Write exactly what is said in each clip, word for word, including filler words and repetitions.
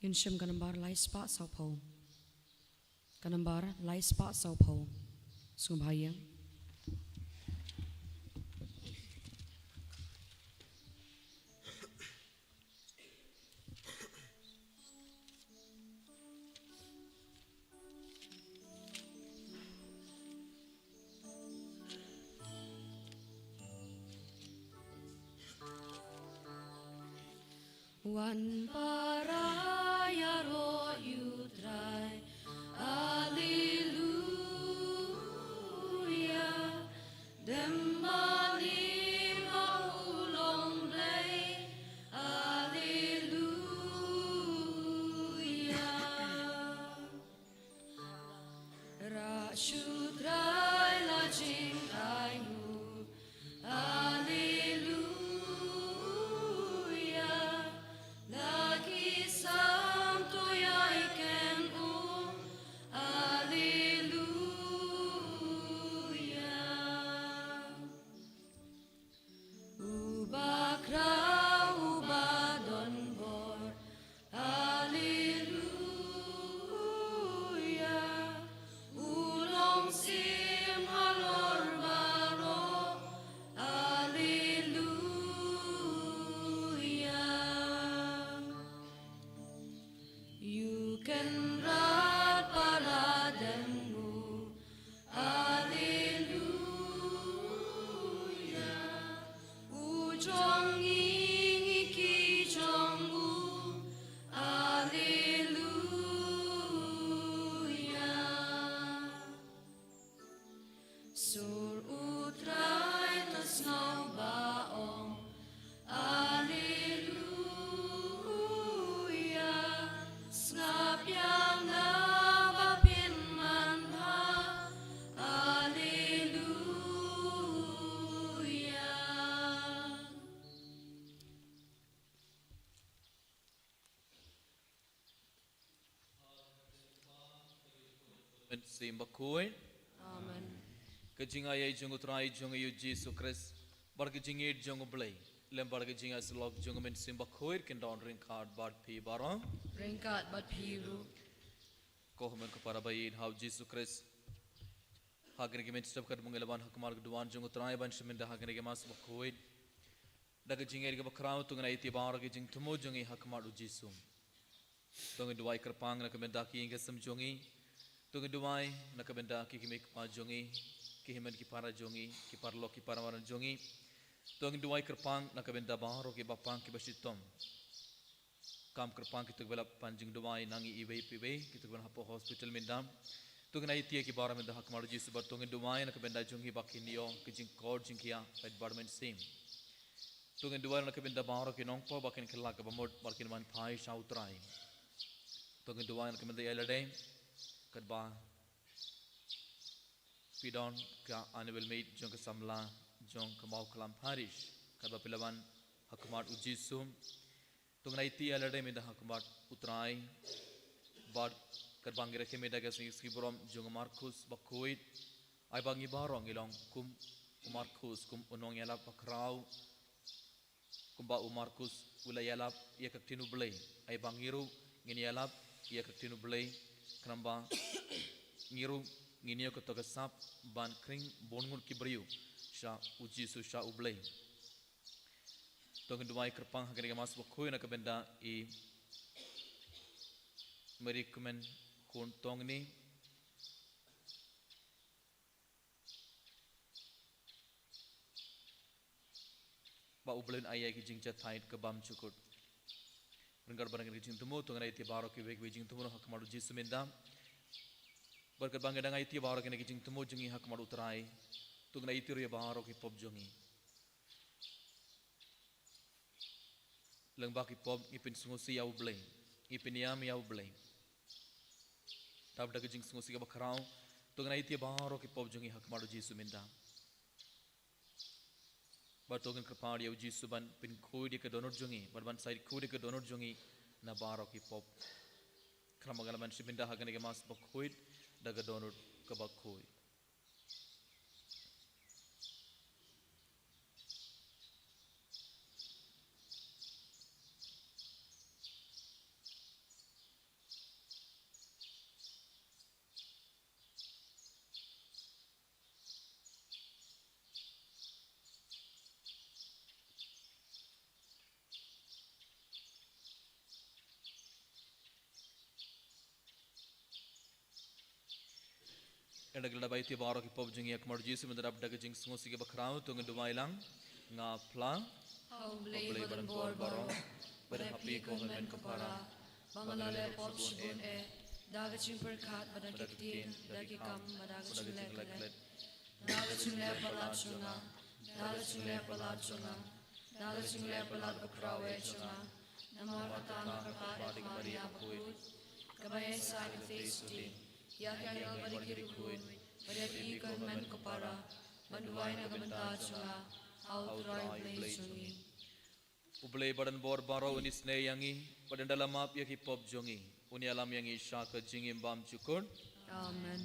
Ngin shim ka nambar lai spah sawphew. Ka nambar lai spah sawphew. Sngewbha ïeng. Wan para ïaroh ïa U Trai. Alleluia. Dem bani ma u long Blei. Alleluia. Rah shu Trai la jingainguh. Alleluia. La ki sam to ïa ïeng u. Alleluia. Uba khraw uba don bor. Alleluia. U long sim halor baroh. Alleluia. Ïa u Kynrad para dem u. Alleluia. U jong ngi ngi ki jong u. Alleluia. Sur U Trai to sngew ba ong. Alleluia. Sngap ïa nga ba pynman bha. Alleluia. Mynsiem Bakhuid. Amen. Ka jingaiei jong U Trai jong ngi U Jisu Khrist, bad ka jingïeit jong U Blei, lem bad ka jingïasyllok jong U Mynsiem Bakhuid, kin don ryngkat bad phi baroh. Ryngkat bad phi ruh. Ko hynmen ko para ba ïeit ha U Jisu Khrist. Ha kane ka mynstep katba ngi la wan ha khmat ka duwan jong U Trai ban shim bynta ha kane ka Mass Bakhuid. Da ka jingïeit kaba khraw to ngin aiti baroh ki jingthmu jong ngi ha khmat U Jisu. To ngin duwai kyrpang na ka bynta ki ïing ki sem jong ngi. To ngin duwai na ka bynta ki kmie ki kpa jong ngi, ki hynmen ki para jong ngi, ki paralok ki para marjan jong ngi. To ngin duwai kyrpang na ka bynta baroh ki bapang ki bashitom. Kam kyrpang kito kiba la pan jingduwai na ngi iwei pa iwei, kito kiba hapoh hospital mynta. To ngin aiti ïa ki baroh mynta ha khmat U Jisu bad to ngin duwai na ka bynta jong ki ba kin ïoh ki jingkor jingkhiah bad bar mynsiem. To ngin duwai na ka bynta baroh ki nongpop ba kin kylla kaba mut bad kin wan phai sha U Trai. To ngin duwai na ka bynta ïa lade katba phi don ka annual meet jong ka samla jong ka Mawklam Parish katba phi la wan ha khmat U Jisu. To ngin aiti ïa lade mynta ha khmat U Trai. Bad katba ngi rakhe mynta ka sngi sngi burom jong u Markus Bakhuid. Ai ba ngi baroh ngi long kum u Markus, kum u nongïalap bakhraw. Kumba u Markus u la ïalap ïa ka ktien U Blei, ai ba ngi ruh ngin ïalap ïa ka ktien U Blei. Khnang ba ngi ruh ngin ïoh kato ka sap ban khring bun ngut ki briew sha U Jisu, sha U Blei. To ngin duwai kyrpang ha kane ka Mass Bakhuid na ka bynta i Mary Kmen Khun Tongni. Ba U Blei un ai ïa ki jingjahthait ka bymjukut. Ryngkat bad kine ki jingthmu to ngin aiti baroh kiwei kiwei jingthmu ha khmat U Jisu mynta. Bad katba ngi dang aiti baroh kine ki jingthmu jong ngi ha khmat U Trai, to ngin aiti ruh ïa baroh ki pop jong ngi. Lyngba ki pop ngi pynsngewsih ïa U Blei, ngi pynïam ïa U Blei. Te da ka jingsngewsih kaba khraw to ngin aiti baroh ki pop jong ngi ha khmat U Jisu mynta. Bad to ngin kyrpad ïa U Jisu ban pynkhuid ïa ka dohnud jong ngi bad ban said khuid ïa ka dohnud jong ngi na baroh ki pop. Khnang ba ngi lah ban shim bynta ha kane ka Mass Bakhuid da ka dohnud kaba khuid. Ynda ki la da bai ïa baroh ki pop jong ngi ha khmat u Jisu, mynta da ka jingsngewsih kaba khraw, to ngin duwai lang. Nga phla. Ha U Blei ba don bor baroh, ba don ha phi ko hynmen ko para, ba nga la leh pop shibun eh, da ka jingpyrkhat bad da ki ktien, da ki kam bad da ka jingleh klet. Da ka jingleh palat jong nga, da ka jingleh palat jong nga, da ka jingleh palat bakhraw eh jong nga. Namar kata nga kyrpad ïa ka Maria bakhuid, kaba ïaisah ïa ka theisotti, ïa ki angel bad ïa ki riewkhuid, bad ïa phi ko hynmen ko para, ban duwai na ka bynta jong nga ha U Trai U Blei jong ngi. U Blei ba don bor baroh un isynei ïa ngi, bad ynda la map ïa ki pop jong ngi, un ïalam ïa ngi sha ka jingim bymjukut. Amen.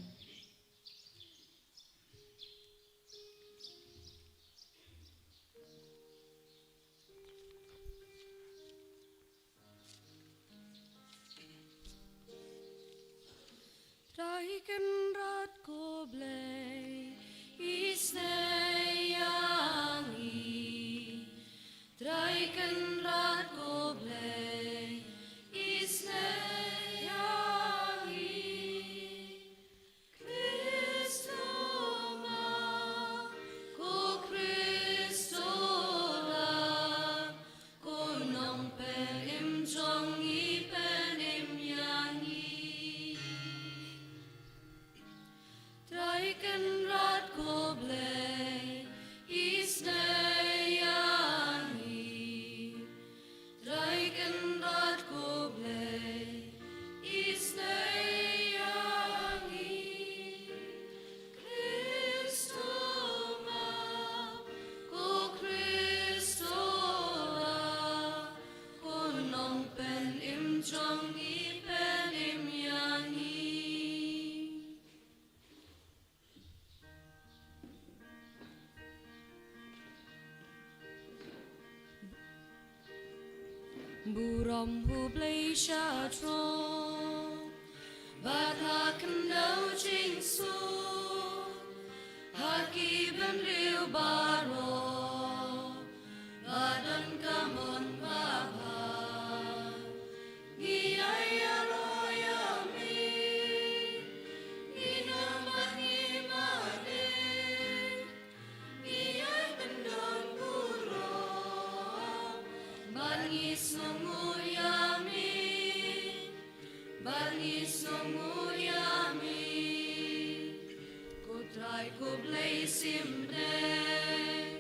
Trai Kynrad ko Blei, isynei ïa ngi. Trai Kynrad ko Blei, isynei ïa ngi. Khrist to map, ko Khrist to lap, ko Nongpynim jong ngi, pynim ïa ngi. Trai Kynrad ko Blei, isynei ïa ngi. Trai Kynrad ko Blei, isynei ïa ngi. Khrist to map, ko Khrist to lap, ko Nongpynim jong ngi, pynim ïa ngi. Burom U Blei sha throne, bad ha khyndew jingsuk, ha ki bynriew baroh, ba don ka mon babha. Ngi ai ïaroh ïa me, ngi nang bad ngi mane, ngi ai pyndon burom, bad ngi sngewnguh ïa me, bad ngi sngewnguh ïa me. Ko Trai ko Blei sim bneng,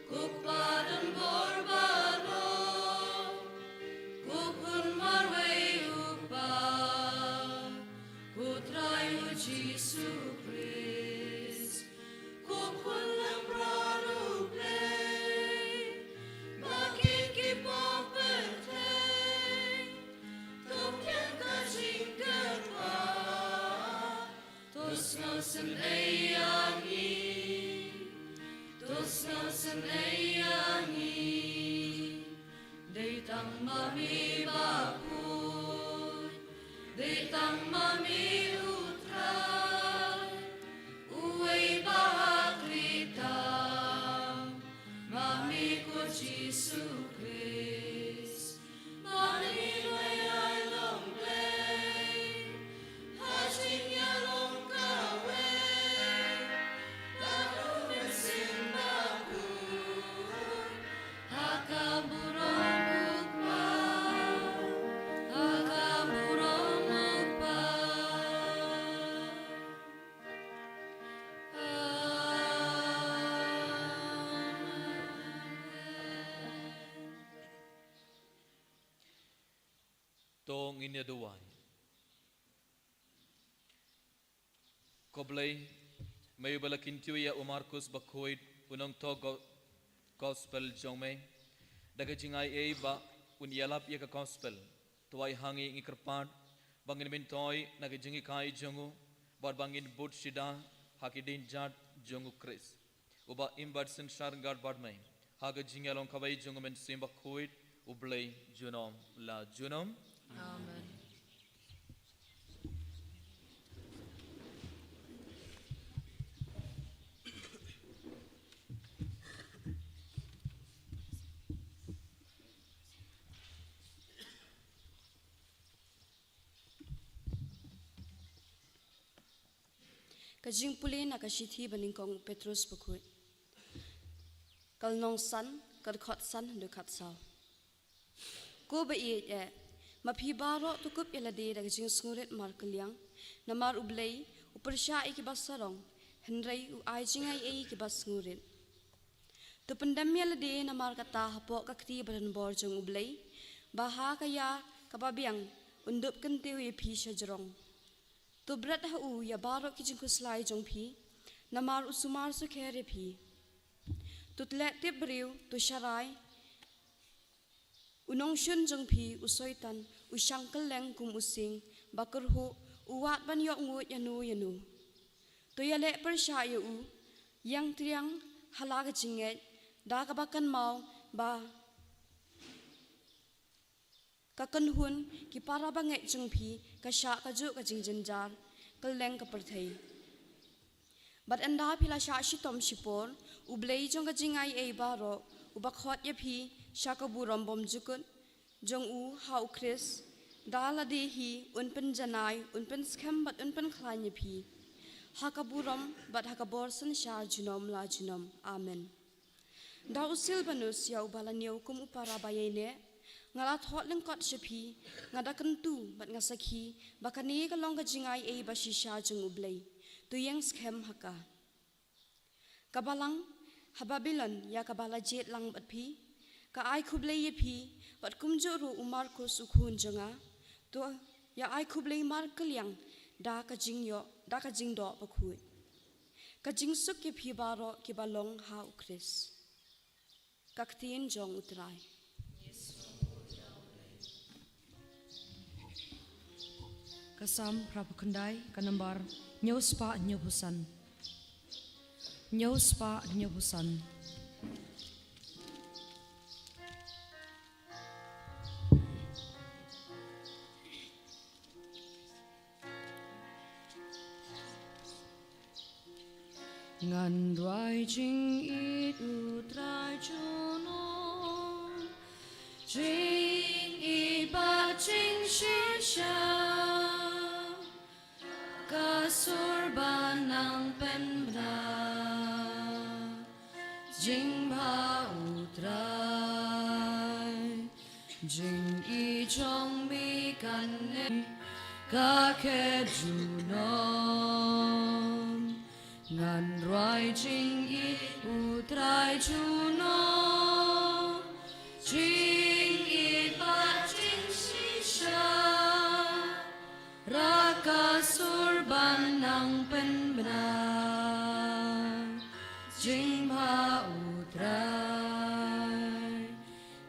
ko Kpa don bor baroh, ko Khun marwei U Kpa, ko Trai U Jisu Khrist, ko Khun Lyngba U Blei, ba kit ki pop pyrthei, to kheiñ ka jingkyrpad. To sngewsynei ïa ngi, to sngewsynei ïa ngi. Dei tang ma me bakhuid, dei tang ma me U Trai, uwei ba hakri tam, ma me ko Jisu Khrist. Ma me wei ai long Blei, ha jingïalong kawei, bad U Mynsiem Bakhuid, ha ka burom U Kpa, ha ka burom U Kpa. Amen. To ngin ïa duwai. Ko Blei, me uba la kyntiew ïa u Markus Bakhuid, u nongthoh go-, gospel jong me. Da ka jingai ei ba un ïalap ïa ka gospel. To ai ha ngi, ngi kyrpad ba ngin myntoi na ka jinghikai jong u, bad ba ngin bud shida ha ki dienjat jong u Khrist. Uba im bad synshar ryngkat bad me ha ka jingïalong kawei jong u Mynsiem Bakhuid, U Blei junom la junom. Amen. Ka jingpule na ka shithi ba nyngkong u Petros bakhuid. Ka lynnong san, ka dkhot san haduh khatsaw. Ko ba ïeit eh, ma phi baroh to kup ïa lade da ka jingsngewrit markylliang, namar u Blei u pyrshah ïa kiba sarong, hynrei u ai jingaiei ïa kiba sngewrit. To pyndem ïa lade namar kata hapoh ka kti ba donbor jong u Blei, ba ha ka ïa kaba biang un dup kyntiew ïa phi sha jrong. To bret ha u ïa baroh ki jingkhuslai jong phi, namar u sumar sukher ïa phi. To tleh tip briew, to sharai u nongshun jong phi u Soitan, u shang kylleng kum u sing ba kyrhuh, u wad ban ïoh nguid ïano ïano. To ïaleh pyrshah ïa u, ïeng triang ha la ka jingngeit, da kaba kynmaw ba ka kynhun ki para bangeit jong phi ka shah kajuh ka jingjynjar kylleng ka pyrthei. Bad ynda phi la shah shitom shipor, u Blei jong ka jingaiei baroh, uba khot ïa phi sha ka burom bymjukut jong u ha u Khrist, da lade hi un pynjanai, un pynskhem bad un pynkhlaiñ ïa phi ha ka burom bad ha ka bor synshar junom la junom. Amen. Da u Silbanus ïa uba la ñiew kum u para ba ïaineh, nga la thoh lyngkot sha phi, nga da kyntu bad nga sakhi ba kane ka long ka jingaiei ba shisha jong u Blei. To ïeng skhem ha ka. Ka balang ha Babilon ïa kaba la jied lang bad phi ka ai khublei ïa phi, bad kumjuh ruh u Markus u khun jong nga, to ïa ai khublei markylliang da ka jingïoh, da ka jingdoh bakhuid. Ka jingsuk ïa phi baroh kiba long ha u Khrist. Ka ktien jong u Trai. Ka Salm phra phew khyndai, ka nambar hynñiew spah hynñiew phew san. Hynñiew spah hynñiew phew san. Ngan rwai jingïeit u Trai junom, jingïeit bad jingshisha, ka sur ba nang pynbna. Jingbha u Trai, jingïeit jong me kane ka khet junom. Ngan rwai jingïeit u Trai junom, jingïeit bad jingshisha, ra ka sur ba nang pynbna. Jingbha u Trai,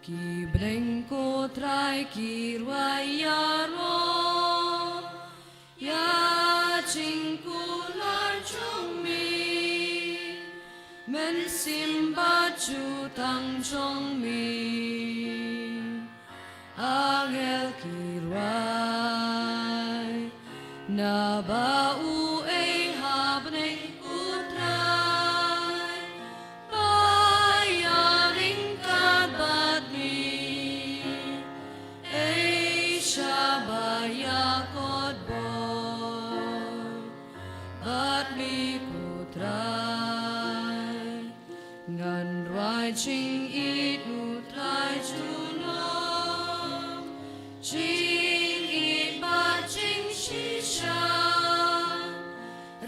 ki bneng ko Trai ki rwai ïaroh ïa jingkular jong me, mynsiem bad jutang jong me. Angel ki rwai, naba uei ha bneng u Trai ba ïaryngkat bad me, ei sha ba ïakotbor bad me ko Trai. Ngan rwai jingïeit u Trai junom, jingïeit bad jingshisha,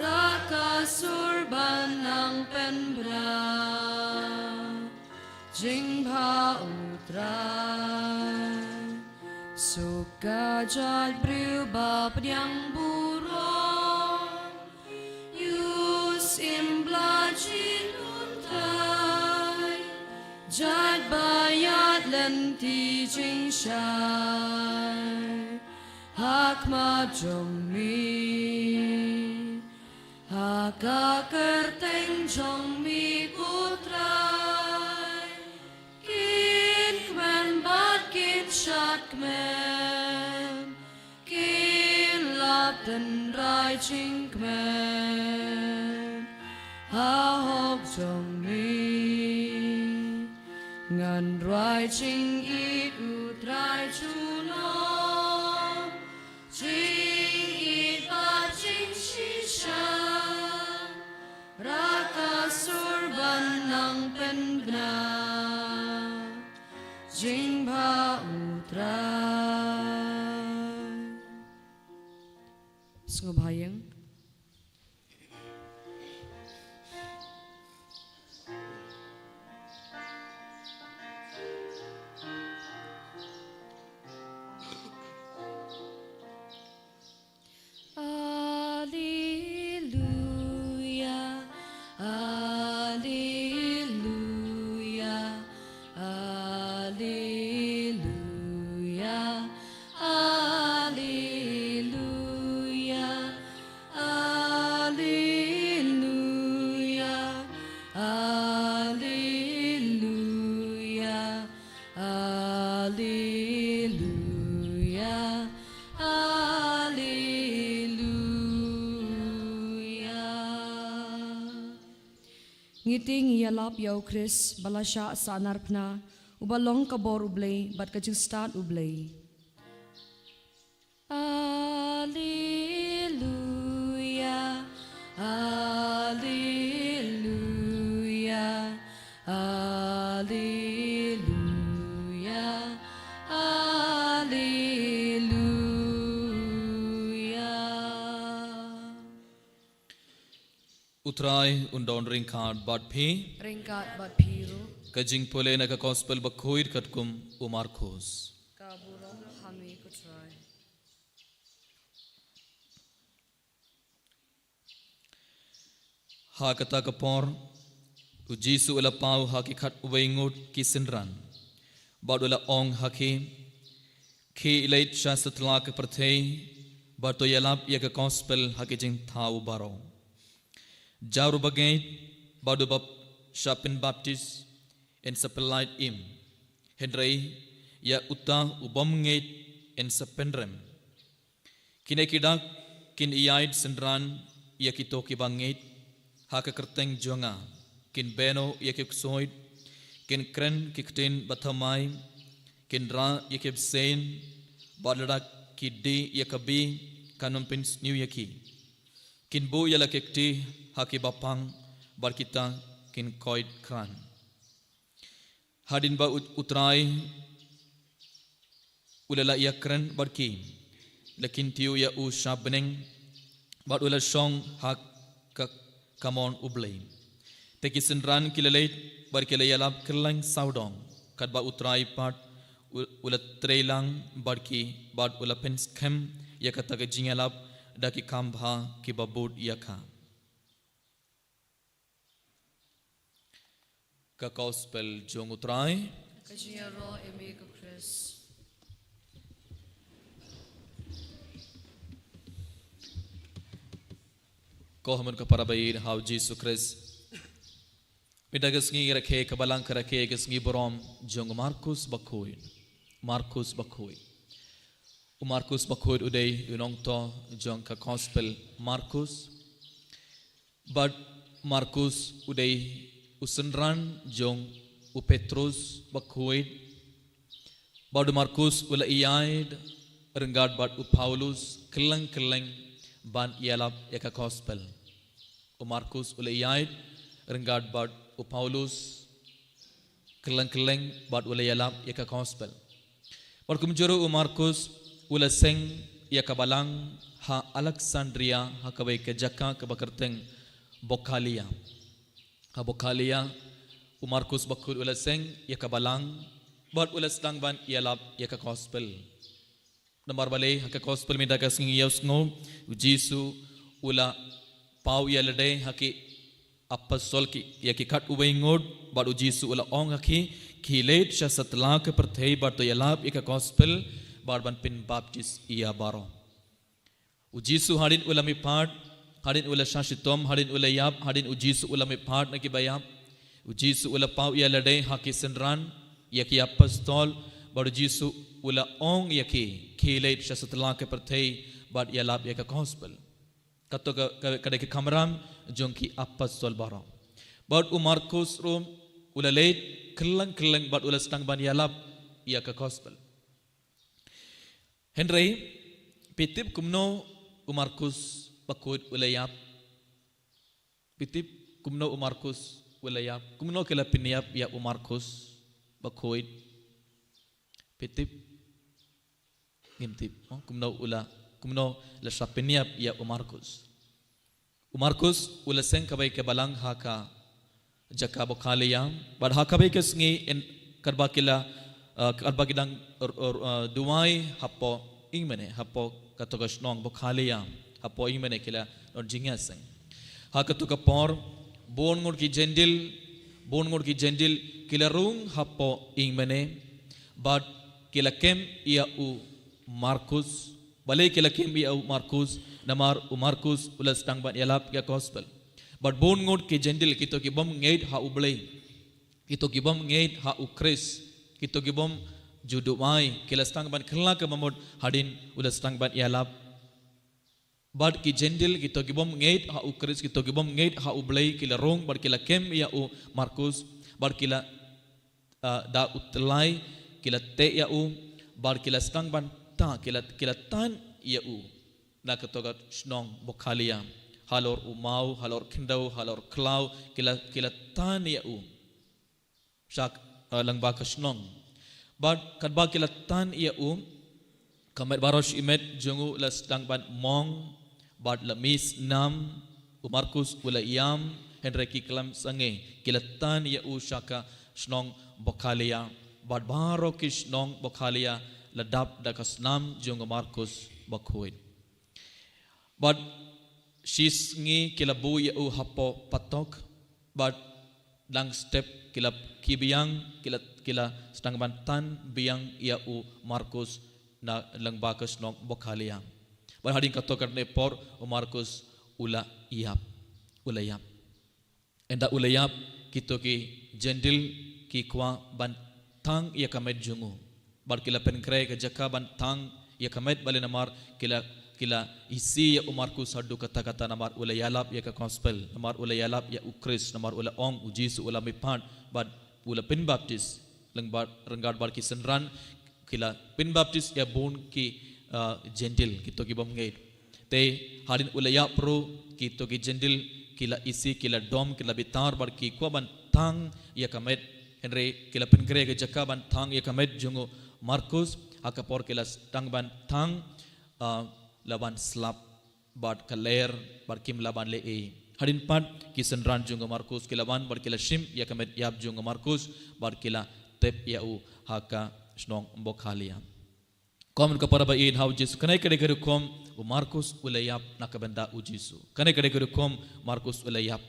ra ka sur ba nang pynbna. Jingbha u Trai, suk ka jaitbynriew ba pdiang burom ïa u symbla jingkynthei, jait ba ïaid lynti jingshai ha khmat jong me. Ha ka kyrteng jong me ko Trai, kin kmen bad kin shad kmen, kin lap tynrai jingkmen ha hok jong me. Ngan rwai jingïeit u Trai junom, jingïeit bad jingshisha, Sngewbha ïeng. Alleluia, alleluia, alleluia, alleluia, alleluia, alleluia, alleluia, alleluia. Ngi tieng ïalap ïa u Khrist ba la shah sahnarphna, uba long ka bor U Blei bad ka jingstad U Blei. Alleluia, alleluia, alleluia, alleluia. U Trai un don ryngkat bad phi. Ryngkat bad phi ruh. Ka jingpule na ka Gospel Bakhuid katkum u Markus. Ka burom ha me ko Trai. Ha kata ka por, u Jisu u la paw ha ki khatwei ngut ki synran, bad u la ong ha ki, khie leit sha satlak ka pyrthei, bad to ïalap ïa ka Gospel ha ki jingthaw baroh. Jar uba ngeit bad uba shah pynbaptis yn sa pyllait im, hynrei ïa uta u bym ngeit yn sa pynrem. Kine ki dak kin ïaid synran ïa kito kiba ngeit ha ka kyrteng jong nga, kin bynno ïa ki ksuid, kin kren ki ktien bathymmai, kin rah ïa ki bseiñ, bad lada ki die ïa ka bih kan ym pynsniew ïa ki. Kin buh ïa la ki kti ha kiba pang, bad kita kin koit khlaiñ. Hadien ba u, u Trai u la lah ïakren bad ki, la kin tiew ïa u sha bneng, bad u la shong ha ka kamon U Blei. Te ki synran ki la leit bad ki la ïalap kylleng sawdong, katba u Trai pat u, u la trei lang bad ki, bad u la pynskhem ïa kata ka jingïalap da ki kham bha kiba bud ïa ka. Ka Gospel jong u Trai. Ka jingïaroh ïa me ko Khrist. Ko hynmen ko para baieit ha u Jisu Khrist. Mynta ka sngi ngi rakhe ka balang, ka rakhe ka sngi burom jong u Markus Bakhuid. Markus Bakhuid. U Markus Bakhuid u dei u nongthoh jong ka Gospel Markus. Bad Markus u dei u synran jong u Petrus Bakhuid. Bad u Markus u la ïaid ryngkat bad u Paulus kylleng kylleng ban ïalap ïa ka Gospel. U Markus u la ïaid ryngkat bad u Paulus kylleng kylleng bad u la ïalap ïa ka Gospel. Bad kumjuh ruh u Markus u la seng ïa ka balang ha Aleksandria, ha kawei ka jaka kaba kyrteng Bokhalia. Ha Bokhalia u Markus Bakhuid u la seng ïa ka balang bad u la sdang ban ïalap ïa ka Gospel. Namar balei ha ka Gospel mynta ka sngi ngi ïohsngew u Jisu u la paw ïa lade ha ki apostol ki, ïa ki khatwei ngut, bad u Jisu u la ong ha ki, khie leit sha satlak ka pyrthei bad to ïalap ïa ka Gospel bad ban pynbaptis ïa baroh. U Jisu hadien u la mihpat, hadien u la shah shitom, hadien u la ïap, hadien u Jisu u la mihpat na kiba ïap, u Jisu u la paw ïa lade ha ki synran, ïa ki apostol, bad u Jisu u la ong ïa ki, khie leit sha satlak ka pyrthei bad ïalap ïa ka Gospel. Kato ka, ka, ka dei ka kamram jong ki apostol baroh. Bad u Markus ruh u la leit kylleng kylleng bad u la sdang ban ïalap ïa ka Gospel. Hynrei phi tip kumno u Markus Bakhuid u la ïap? Phi tip kumno u Markus u la ïap? Kumno ki la pynïap ïa u Markus Bakhuid? Phi tip? Ngim tip. Oh, kumno u la Kumno la shah pynïap ïa u Markus. U Markus u la seng kawei ka balang ha ka jaka ba khali ïa, bad ha kawei ka sngi, katba ki la, uh, katba ki dang, uh, uh, uh, duwai hapoh ïingmane, hapoh kato ka shnong ba khali ïa, hapoh ïingmane ki la don jingïaseng. Ha kato ka por, bun ngut ki Jentil, bun ngut ki Jentil ki la rung hapoh ïingmane, bad ki la kem ïa u Markus. Balei ki la kem ïa u Markus? Namar u Markus u la sdang ban ïalap ïa ka gospel. Bad bun ngut ki Jentil, kito ki bym ngeit ha U Blei, kito ki bym ngeit ha U Khrist, kito ki bym ju duwai, ki la sdang ban kylla ka bamut hadien u la sdang ban ïalap. Bad ki Jentil, kito ki bym ngeit ha U Khrist, kito ki bym ngeit ha U Blei, ki la rung bad ki la kem ïa u Markus, bad ki la, uh, da u tyllai, ki la teh ïa u, bad ki la sdang ban tan, ki la, ki la tan ïa u na kato ka shnong ba khali ïa. Halor u maw, halor khyndew, halor khlaw, ki la, ki la tan ïa u sha, uh, lyngba ka shnong. Bad katba ki la tan ïa u, ka met baroh shi met jong u la sdang ban mong, bad la mih snam, u Markus u la ïam, hynrei ki khlem sangeh, ki la tan ïa u sha ka shnong ba khali ïa, bad baroh ki shnong ba khali ïa la dap da ka snam jong u Markus bakhuid. Bad shi sngi ki la buh ïa u hapoh patok, bad dang step ki la, ki biang, ki la, ki la sdang ban tan biang ïa u Markus na lyngba ka shnong ba khali ïa. Bad hadien kato katne por u Markus u la ïap, u la ïap. Ynda u la ïap, kito ki Jentil ki kwah ban thang ïa ka met jong u. Bad ki la pynkhreh ka jaka ban thang ïa ka met, balei namar ki la, ki la isih ïa u Markus haduh katta katta namar u la ïalap ïa ka gospel, namar u la ïalap ïa U Khrist, namar u la ong U Jisu u la mihpat, bad u la pynbaptis. Lyngba ryngkat bad ki synran, ki la pynbaptis ïa bun ki, uh, Jentil, kito ki bym ngeit. Te hadien u la ïap ruh, kito ki Jentil ki la isih, ki la dom, ki la bitar, bad ki kwah ban thang ïa ka met. Hynrei ki la pynkhreh ka jaka ban thang ïa ka met jong u Markus, ha ka por ki la sdang ban thang, uh, la wan slap bad ka ler, bad kim lah ban leh ei. Hadien pat ki synran jong u Markus ki la wan bad ki la shim ïa ka met ïap jong u Markus, bad ki la tep ïa u ha ka shnong ba khali ïa. Ko myn ko para ba ïeit ha U Jisu, kane ka dei ka rukom u Markus u la ïap na ka bynta U Jisu. Kane ka dei ka rukom Markus u la ïap.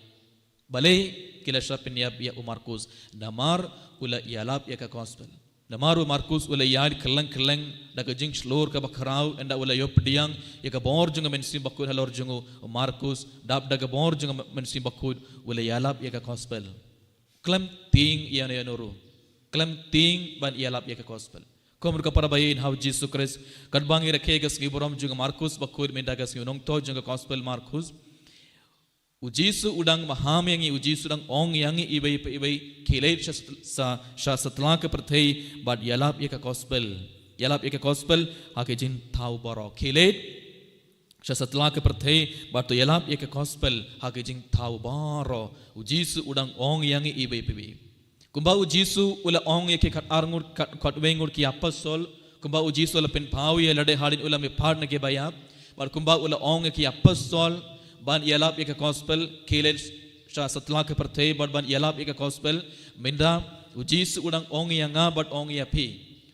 Balei ki la shah pynïap ïa u Markus? Namar u la ïalap ïa ka gospel. Namar u Markus u la ïaid kylleng kylleng da ka jingshlur kaba khraw, ynda u la ïoh pdiang ïa ka bor jong u Mynsiem Bakhuid halor jong u. U Markus, dap da ka bor jong u Mynsiem Bakhuid, u la ïalap ïa ka gospel. Khlem tieng ïa no ïa no ruh. Khlem tieng ban ïalap ïa ka gospel. Ko myn ko para ba ïeit ha U Jisu Khrist, katba ngi rakhe ka sngi burom jong u Markus Bakhuid mynta ka sngi u nongthoh jong ka gospel Markus. U Jisu u dang maham ïa ngi, U Jisu u dang ong ïa ngi iwei pa iwei, khie leit sha, sha, sha satlak ka pyrthei bad ïalap ïa ka gospel. Ïalap ïa ka gospel ha ki jingthaw baroh. Khie leit sha satlak ka pyrthei bad to ïalap ïa ka gospel ha ki jingthaw baroh. U Jisu u dang ong ïa ngi iwei pa iwei. Kumba U Jisu u la ong ïa ki khatar ngut, khat, khatwei ngut ki apostol, kumba U Jisu u la pynpaw ïa lade hadien u la mihpat na ki baïap, bad kumba u la ong ïa ki apostol ban ïalap ïa ka gospel, khie leit sha satlak ka pyrthei bad ban ïalap ïa ka gospel, mynta U Jisu u dang ong ïa nga bad ong ïa phi.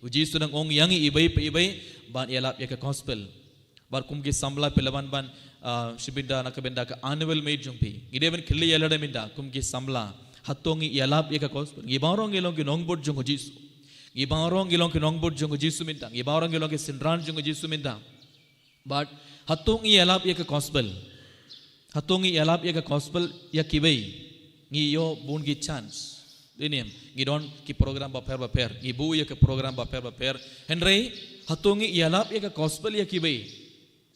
U Jisu u dang ong ïa ngi iwei pa iwei ban ïalap ïa ka gospel. Bad kum ki samla phi lah ban ban, ah, shim bynta na ka bynta ka annual meet jong phi. Ngi dei ban khylli ïa lade mynta kum ki samla. Hato ngi ïalap ïa ka gospel? Ngi baroh ngi long ki nongbud jong U Jisu. Ngi baroh ngi long ki nongbud jong U Jisu mynta. Ngi baroh ngi long ki synran jong U Jisu mynta. Bad hato ngi ïalap ïa ka gospel? Hato ngi ïalap ïa ka gospel ïa kiwei? Ngi ïoh bun ki chance. Dei ne em, ngi don ki program bapher bapher, ngi buh ïa ki program bapher bapher. Hynrei hato ngi ïalap ïa ka gospel ïa kiwei?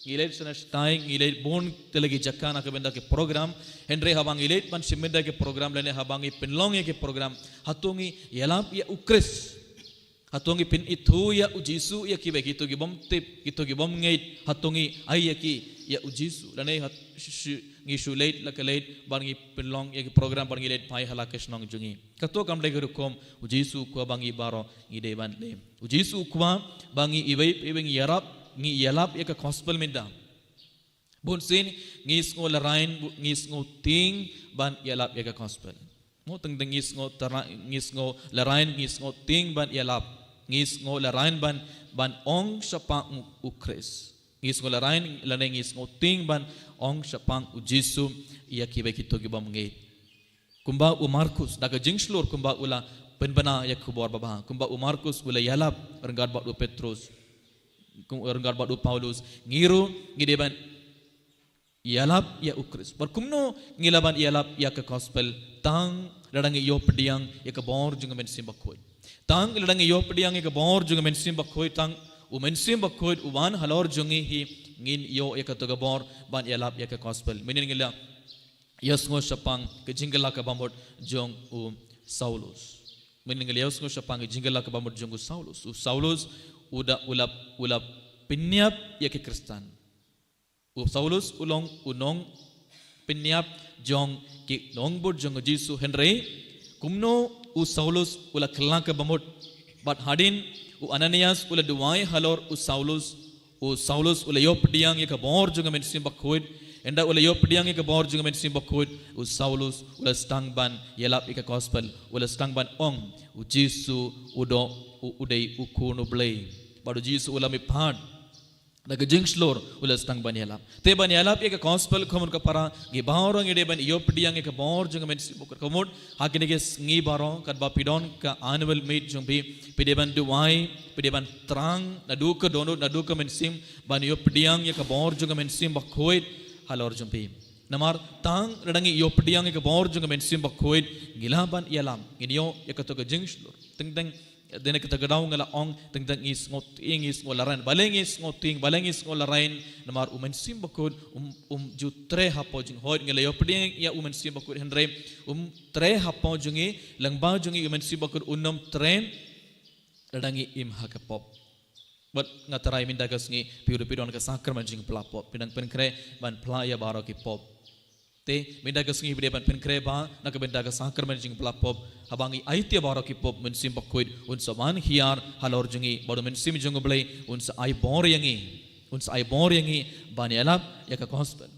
Ngi leit shane shatai, ngi leit bun tylli ki jaka na ka bynta ki program. Hynrei haba ngi leit ban shim bynta ki program lane haba ngi pynlong ïa ki program, hato ngi ïalap ïa U Khrist? Hato ngi pynithuh ïa U Jisu ïa kiwei, kito ki bym tip, kito ki bym ngeit, hato ngi ai ïa ki ïa U Jisu? Lane hat, sh-, sh-, ngi shu leit la ka leit ban ngi pynlong ïa ki program ban ngi leit phai ha la ka shnong jong ngi. Kato kam dei ka rukom U Jisu u kwah ba ngi baroh ngi dei ban leh. U Jisu u kwah ba ngi iwei pa iwei ngi ïarap ngi ïalap ïa ka gospel mynta. Bun sien ngi sngew larain, ngi sngew tieng ban ïalap ïa ka gospel. Mo teng teng ngi sngew tara-, ngi sngew larain, ngi sngew tieng ban ïalap. Ngi sngew larain ban, ban ong shaphang u, u Khrist. Ngi sngew larain lane ngi sngew tieng ban ong shaphang u Jisu ïa kiwei kito ki bym ngeit. Kumba u Markus, da ka jingshlur kumba u la pynbna ïa ka khubor babha. Kumba u Markus u la ïalap ryngkat bad u Petrus. Kum ryngkat bad u Paulus. Ngi ruh, ngi dei ban ïalap ïa u Khrist. Bad kumno ngi lah ban ïalap ïa ka gospel tang lada ngi ïoh pdiang ïa ka bor jong u Mynsiem Bakhuid. Tang lada ngi ïoh pdiang ïa ka bor jong u Mynsiem Bakhuid, tang u Mynsiem Bakhuid u wan halor jong ngi hi ngin ïoh ïa kato ka bor ban ïalap ïa ka gospel. Mynnin ngi la ïohsngew shaphang ka jingkylla kaba mut jong u Saulus. Mynnin ngi la ïohsngew shaphang ka jingkylla kaba mut jong u Saulus. U Saulus u da u la, u la pynïap ïa ki Khristan. U Saulus u long u nongpynïap jong ki nongbud jong u Jisu, hynrei kumno u Saulus u la kylla kaba mut. Bad hadien u Ananias u la duwai halor u Saulus, u Saulus u la ïoh pdiang ïa ka bor jong u Mynsiem Bakhuid. Ynda u la ïoh pdiang ïa ka bor jong u Mynsiem Bakhuid, u Saulus u la sdang ban ïalap ïa ka gospel, u la sdang ban ong, u Jisu u dei u, u dei u Khun u Blei. Bad u Jisu u la mihpat da ka jingshlur u la sdang ban ïalap. Te ban ïalap ïa ka gospel, ko mut ko para, ngi baroh ngi dei ban ïoh pdiang ïa ka bor jong u Mynsiem Bakhuid. Ko mut ha kine ki sngi baroh, katba phi don ka annual meet jong phi, phi dei ban duwai, phi dei ban thrang naduh ka dohnud, naduh ka mynsiem, ban ïoh pdiang ïa ka bor jong u Mynsiem Bakhuid halor jong phi. Namar tang lada ngi ïoh pdiang ïa ka bor jong u Mynsiem Bakhuid, ngi lah ban ïalap, ngin ïoh ïa kato ka jingshlur. Teng teng, dei na kata ka daw nga la ong, teng teng ngi sngew tieng, ngi sngew larain. Balei ngi sngew tieng, balei ngi sngew larain? Namar u Mynsiem Bakhuid um, um ju trei hapoh jong ngi. Hooid ngi la ïoh pdiang ïa u Mynsiem Bakhuid, hynrei um trei hapoh jong ngi, lyngba jong ngi u Mynsiem Bakhuid un ym trei lada ngi im ha ka pop. Bad nga tharai mynta ka sngi phi ruh phi don ka sakramen jingphla pop, phi dang pynkhreh ban phla ïa baroh ki pop. Te mynta ka sngi phi dei ban pynkhreh bha na ka bynta ka sakramen jingphla pop. Haba ngi aiti ïa baroh ki pop, u Mynsiem Bakhuid un sa wan hiar halor jong ngi, bad u Mynsiem jong u Blei un sa ai bor ïa ngi, un sa ai bor ïa ngi ban ïalap ïa ka gospel.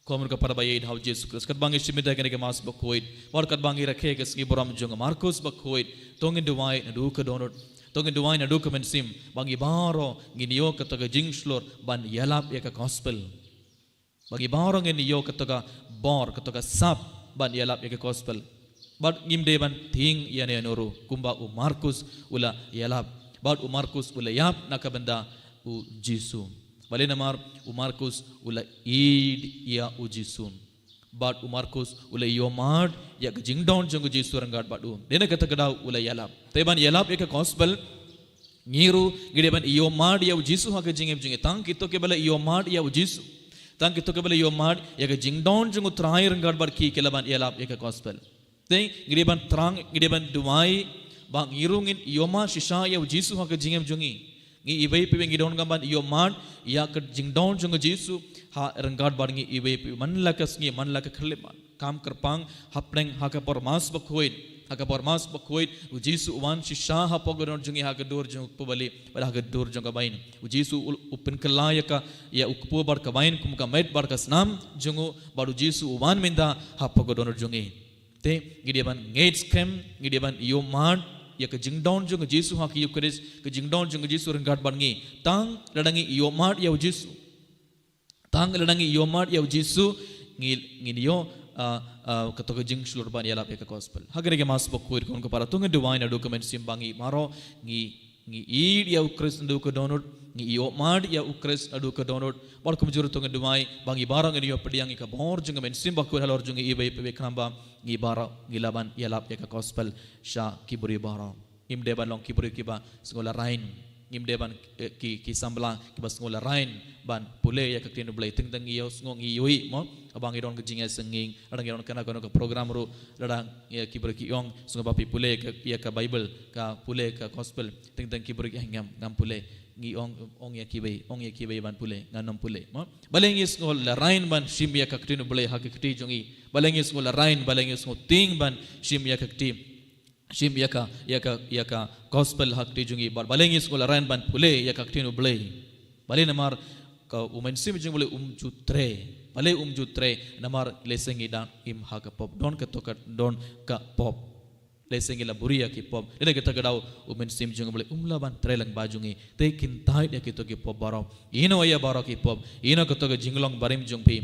Ko mut ko para ba ïeit ha u Jisu Khrist, katba ngi shim mynta kane ka Mass Bakhuid, bad katba ngi rakhe ka sngi burom jong u Markus Bakhuid, to ngin duwai naduh ka dohnud, to ngin duwai naduh ka mynsiem, ba ngi baroh ngin ïoh kato ka jingshlur ban ïalap ïa ka gospel. Ba ngi baroh ngin ïoh kato ka bor, kato ka sap ban ïalap ïa ka gospel. Bad ngim dei ban tieng ïano ïano ruh, kumba u Markus u la ïalap. Bad u Markus u la ïap na ka bynta u Jisu. Balei? Namar u Markus u la ïeit ïa u Jisu. Bad u Markus u la ïohmad ïa ka jingdon jong u Jisu ryngkat bad u. Dei na kata ka daw u la ïalap. Te ban ïalap ïa ka gospel, ngi ruh ngi dei ban ïohmad ïa u Jisu ha ka jingim jong ngi. Tang kito kiba la ïohmad ïa u Jisu, tang kito kiba la ïohmad ïa ka jingdon jong u Trai ryngkat bad ki, ki lah ban ïalap ïa ka gospel. Te ngi dei ban thrang, ngi dei ban duwai ba ngi ruh ngin ïohmad shisha ïa u Jisu ha ka jingim jong ngi. Ngi iwei pa iwei ngi donkam ban ïohmad ïa ka jingdon jong u Jisu ha ryngkat bad ngi iwei pa iwei, man la ka sngi, man la ka khyllipmat. Kam kyrpang hapdeng ha ka por Mass Bakhuid, ha ka por Mass Bakhuid u Jisu u wan shisha hapoh ka dohnud jong ngi ha ka dur jong u kpu balieh bad ha ka dur jong ka bain. U Jisu u, u pynkylla ïa ka, ïa u kpu bad ka bain kum ka met bad ka snam jong u, bad u Jisu u wan mynta hapoh ka dohnud jong ngi. Te ngi dei ban ngeit skhem, ngi dei ban ïohmad ïa ka jingdon jong u Jisu ha ka Eukharist, ka jingdon jong u Jisu ryngkat bad ngi. Tang lada ngi ïohmad ïa u Jisu, tang lada ngi ïohmad ïa u Jisu, ngi, ngin ïoh, ah, ah, kato ka jingshlur ban ïalap ïa ka gospel. Ha kane ka Mass Bakhuid, ko mut ko para, to ngin duwai naduh ka mynsiem ba ngi baroh ngi, ngi ïeit ïa u Khrist naduh ka dohnud, ngi ïohmad ïa u Khrist naduh ka dohnud. Bad kumjuh ruh to ngin duwai ba ngi baroh ngin ïoh pdiang ïa ka bor jong ka Mynsiem Bakhuid halor jong ngi iwei pa iwei, khnang ba ngi baroh ngi lah ban ïalap ïa ka gospel sha ki briew baroh. Ngim dei ban long ki briew kiba sngew larain. Ngim dei ban, eh, ki, ki samla kiba sngew larain ban pule ïa ka ktien U Blei. Teng teng ngi ïohsngew, ngi ïohi mo, haba ngi don ka jingïaseng, lada ngi don kano kano ka program ruh, lada, ïa, ki briew ki ong, sngewbha phi pule ïa ka, ïa ka Bible, ka pule ka gospel. Teng teng ki briew ki ong, ngam, ngam pule. Ngi ong, ong ïa kiwei, ong ïa kiwei ban pule, ngan ym pule mo. Balei ngi sngew larain ban shim ïa ka ktien U Blei ha ka kti jong ngi? Balei ngi sngew larain, balei ngi sngew tieng ban shim ïa ka kti, shim ïa ka, ïa ka, ïa ka gospel ha ka kti jong ngi? Bad balei ngi sngew larain ban pule ïa ka ktien U Blei? Balei? Namar ka u Mynsiem jong u Blei um ju trei. Balei um ju trei? Namar lehse ngi dang im ha ka pop. Don kato ka, don ka pop. Lehse ngi la buhrieh ïa ki pop. Lehse kata ka daw u Mynsiem jong u Blei um lah ban trei lang bad jong ngi. Te kyntait ïa kito ki pop baroh. Ïehnoh ïa baroh ki pop. Ïehnoh kato ka jinglong barim jong phi.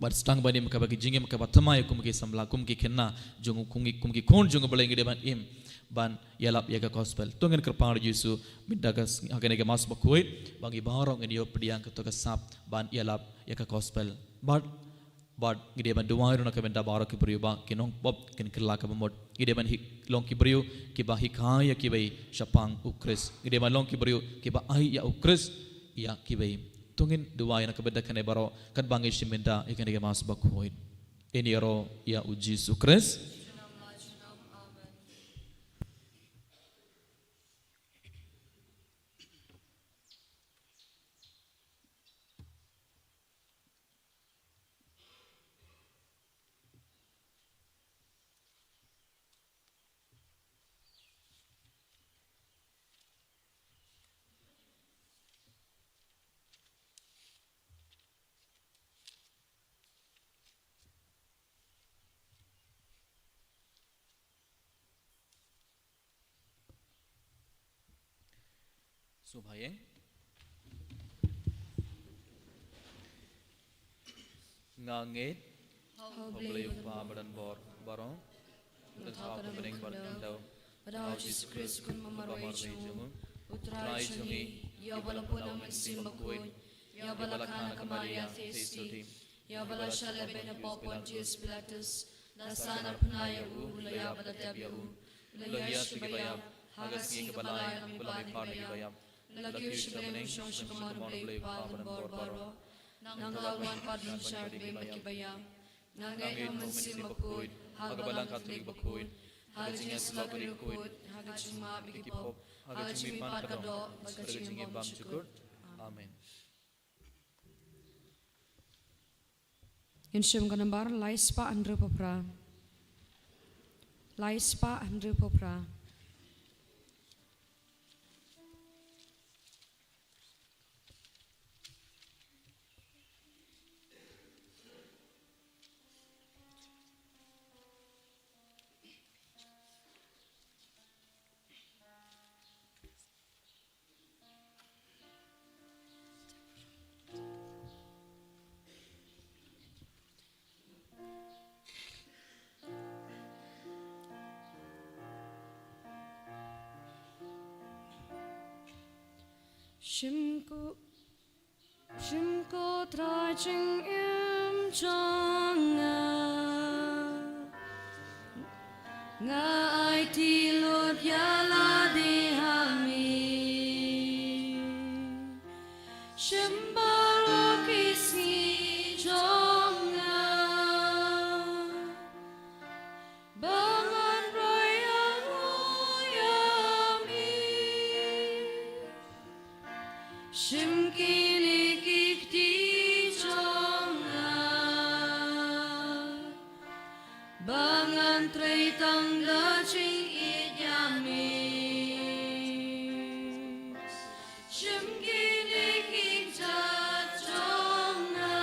Bad sdang ban im kaba ki jingim kaba thymmai kum ki samla, kum ki khynnah jong, kum ki, kum ki khun jong u Blei, ngi dei ban im ban ïalap ïa ka gospel. To ngin kyrpad ïa u Jisu mynta ka s-, ha kane ka Mass bakhuid, ba ngi baroh ngin ïoh pdiang kato ka sap ban ïalap ïa ka gospel. Bad, bad ngi dei ban duwai ruh na ka bynta baroh ki briew ba ki nongpop kin kylla kaba mut. Ngi dei ban hi-, long ki briew kiba hikai ïa kiwei shaphang u Khrist. Ngi dei ban long ki briew kiba ai ïa u Khrist ïa kiwei. To ngin duwai na ka bynta kane baroh, katba ngi shim bynta ïa kane ka Mass bakhuid. Ngin ïaroh ïa u Jisu Khrist. Sngewbha ïeng. Nga ngeit ha U Blei U Kpa badonbor baroh. U thaw ka bneng bad ka khyndew. Bad ha U Jisu Khrist u khun marwei jong U Trai jong ngi, ïa uba la pun ha U Mynsiem Bakhuid, ïa uba la kha na ka Maria Theisotti, ïa uba la shah lehbeiñ ha Pontius Pilatus, la sah narphna ïa u, u la ïap bad la tep ïa u, u la ïaid sha kiba ïap, ha ka sngi kaba lai u la mih pat na kiba ïap, u la kiew sha bneng, u shong sha ka mon U Blei U Kpa badonbor baroh. Nangta un wan pat ban judge kiba ïap. Nga ngeit ha U Mynsiem Bakhuid, ha ka Balang Katholik bakhuid, ha ka jingïasyllok bakhuid, ha ka jingmap ïa ki pop, ha ka jingmihpat ka doh bad ka jingim bymjukut. Amen. Ngin shim ka nambar lai spah hynriewphew phra. Lai spah hynriewphew phra. Shim ko, shim ko Trai jingim jong nga. Nga aiti lut ïa lade ha me. Shim baroh ki sngi jong nga. Ba ngan roi ïa, roi ïa me. Shim kine ki kti jong nga. Ba ngan trei tang da jingïeit ïa me. Shim kine ki kjat jong nga.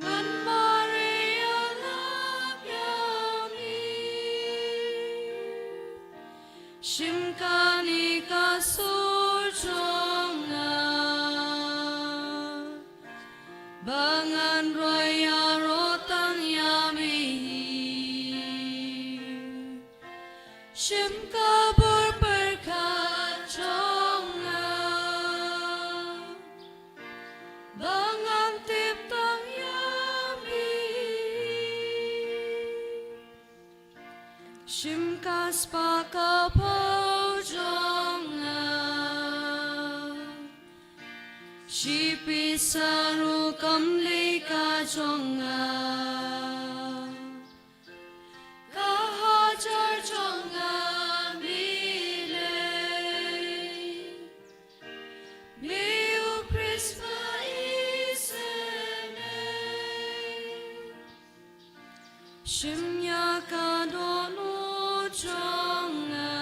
Ngan mareh ïalap ïa me. Shim kane ka sur jong nga. Ba ngan roi ïaroh tang ïa me hi. Shim ka bor pyrkhat jong nga. Ba ngan tip tang ïa me. Shim ka spah ka phew jong nga. Shi pisa ruh kam leh ka jong nga. Ka hajar jong nga me leh. Me u Khrist ba isynei. Shim ïa ka dohnud jong nga.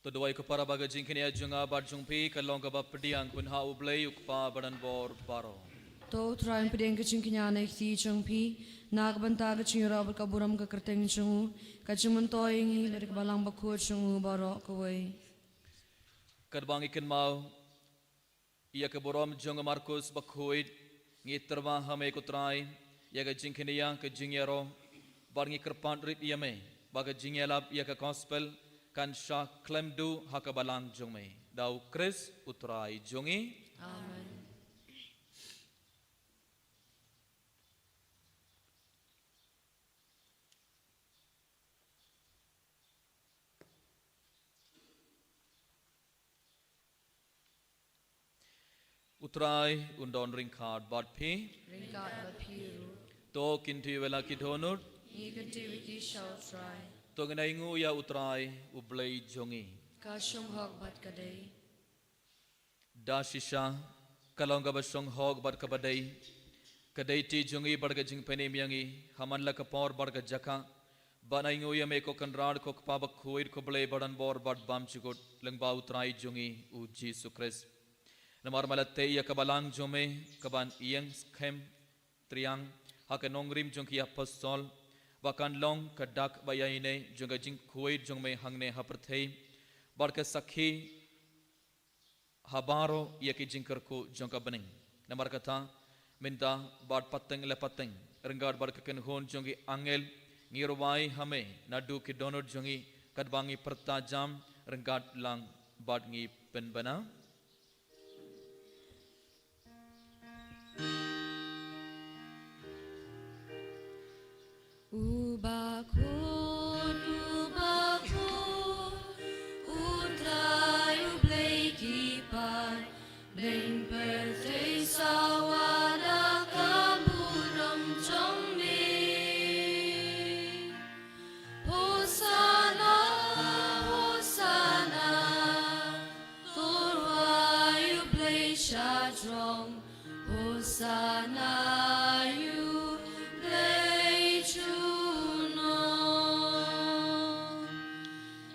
Duwai ko para ba ka jingkñia jong nga bad jong phi ka long kaba pdiang, hun ha U Blei U Kpa badonbor baroh. To U Trai un pdiang ka jingkñia na kti jong phi, na ka bynta ka jingïarap bad ka burom ka kyrteng jong u, ka jingmyntoi ïa ngi lada ka Balang Bakhuid jong u baroh kawei. Katba ngi kynmaw ïa ka burom jong u Markus Bakhuid, ngi tyrwa ha me ko Trai ïa ka jingkñia, ka jingïaroh, bad ngi kyrpad rit ïa me ba ka jingïalap ïa ka gospel kan shah khlem duh ha ka Balang jong me. Da U Khrist U Trai jong ngi. Amen. U Trai un don ryngkat bad phi. Ryngkat bad phi ruh. To kyntiew ïa la ki dohnud. Ngi kyntiew ïa ki sha U Trai. To ngin ainguh ïa U Trai U Blei jong ngi. Ka shong hok bad ka dei. Da shisha ka long kaba shong hok bad kaba dei ka dei ti jong ngi bad ka jingpynim ïa ngi ha man la ka por bad ka jaka, ban ainguh ïa me ko Kynrad, ko Kpa Bakhuid, ko Blei badonbor bad bymjukut, lyngba U Trai jong ngi U Jisu Khrist. Namar me la tei ïa ka Balang jong me kaban ïeng skhem triang ha ka nongrim jong ki apostol, ba kan long ka dak ba ïaineh jong ka jingkhuid jong me hangne ha pyrthei bad ka sakhi ha baroh ïa ki jingkyrkhu jong ka bneng. Namar kata mynta bad pateng le pateng, ryngkat bad ka kynhun jong ki angel, ngi rwai ha me naduh ki dohnud jong ngi, katba ngi pyrta jam ryngkat lang bad ngi pynbna. U Bakhuid, U Bakhuid, U Trai U Blei ki paid, bneng pyrthei sawa da ka burom jong me. Hosana, Hosana, to rwai ïa U Blei shajrong. Hosana ïa U Blei junom.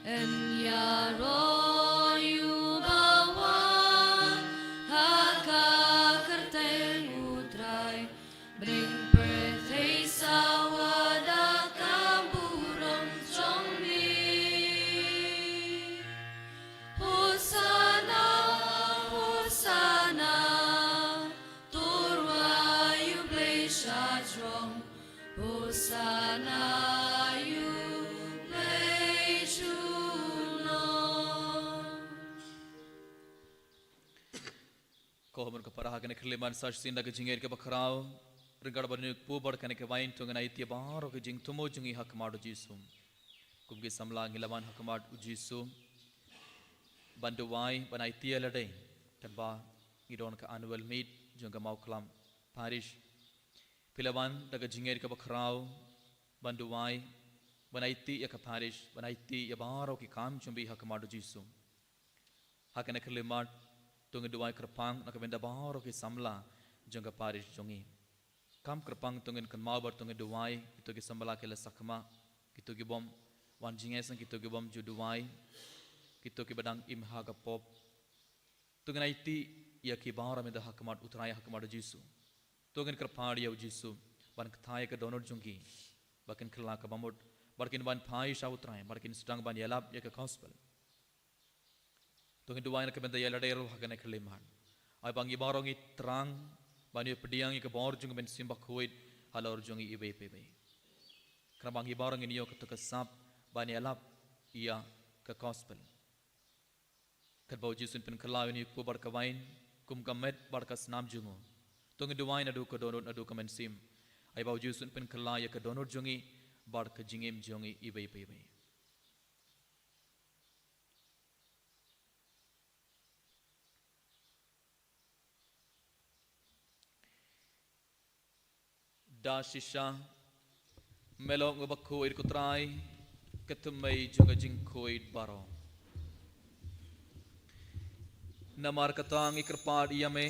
Yn ïaroh ïa uba wan ha ka kyrteng U Trai. Bneng pyrthei sawa da ka burom jong me. Hosana, Hosana, to rwai ïa U Blei shajrong. Hosana ïa U Blei junom. Ko hynmen ko para, ha kane ka khyllipmat sa shisien da ka jingngeit kaba khraw, ryngkat bad une u kpu bad kane ka waiñ, to ngin aiti ïa baroh ki jingthmu jong ngi ha khmat U Jisu. Kum ki samla ngi la wan ha khmat U Jisu ban duwai, ban aiti ïa lade, katba ngi don ka annual meet jong ka Mawkhlam Parish. Phi la wan da ka jingngeit kaba khraw ban duwai, ban aiti ïa ka parish, ban aiti ïa baroh ki kam jong phi ha khmat U Jisu. Ha kane ka khyllipmat to ngin duwai kyrpang na ka bynta baroh ki samla jong ka parish jong ngi. Kam kyrpang to ngin kynmaw bad to ngin duwai, kito ki samla ki la sakma, kito ki bym wan jingïaseng, kito ki bym ju duwai, kito kiba dang im ha ka pop. To ngin aiti ïa ki baroh mynta ha khmat U Trai, ha khmat U Jisu. To ngin kyrpad ïa U Jisu ban kthah ïa ka dohnud jong ki, ba kin kylla kaba mut, ba kin wan phai sha U Trai, ba kin sdang ban ïalap ïa ka gospel. To ngin duwai na ka bynta ïa lade ruh ha kane ka khyllipmat. Ai ba ngi baroh ngi thrang ban ïa pdiang ïa ka bor jong ka Mynsiem Bakhuid halor jong ngi iwei pa iwei. Khnang ba ngi baroh ngin ïoh kato ka sap ban ïalap ïa ka gospel. Katba U Jisu un pynkylla ïa une u kpu bad ka waiñ kum ka met bad ka snam jong u, to ngin duwai naduh ka dohnud naduh ka mynsiem. Ai ba U Jisu un pynkylla ïa ka dohnud jong ngi bad ka jingim jong ngi iwei pa iwei. Da shisha, me long uba khuid ko Trai, ka thymmei jong ka jingkhuid baroh. Namar kata ngi kyrpad ïa me,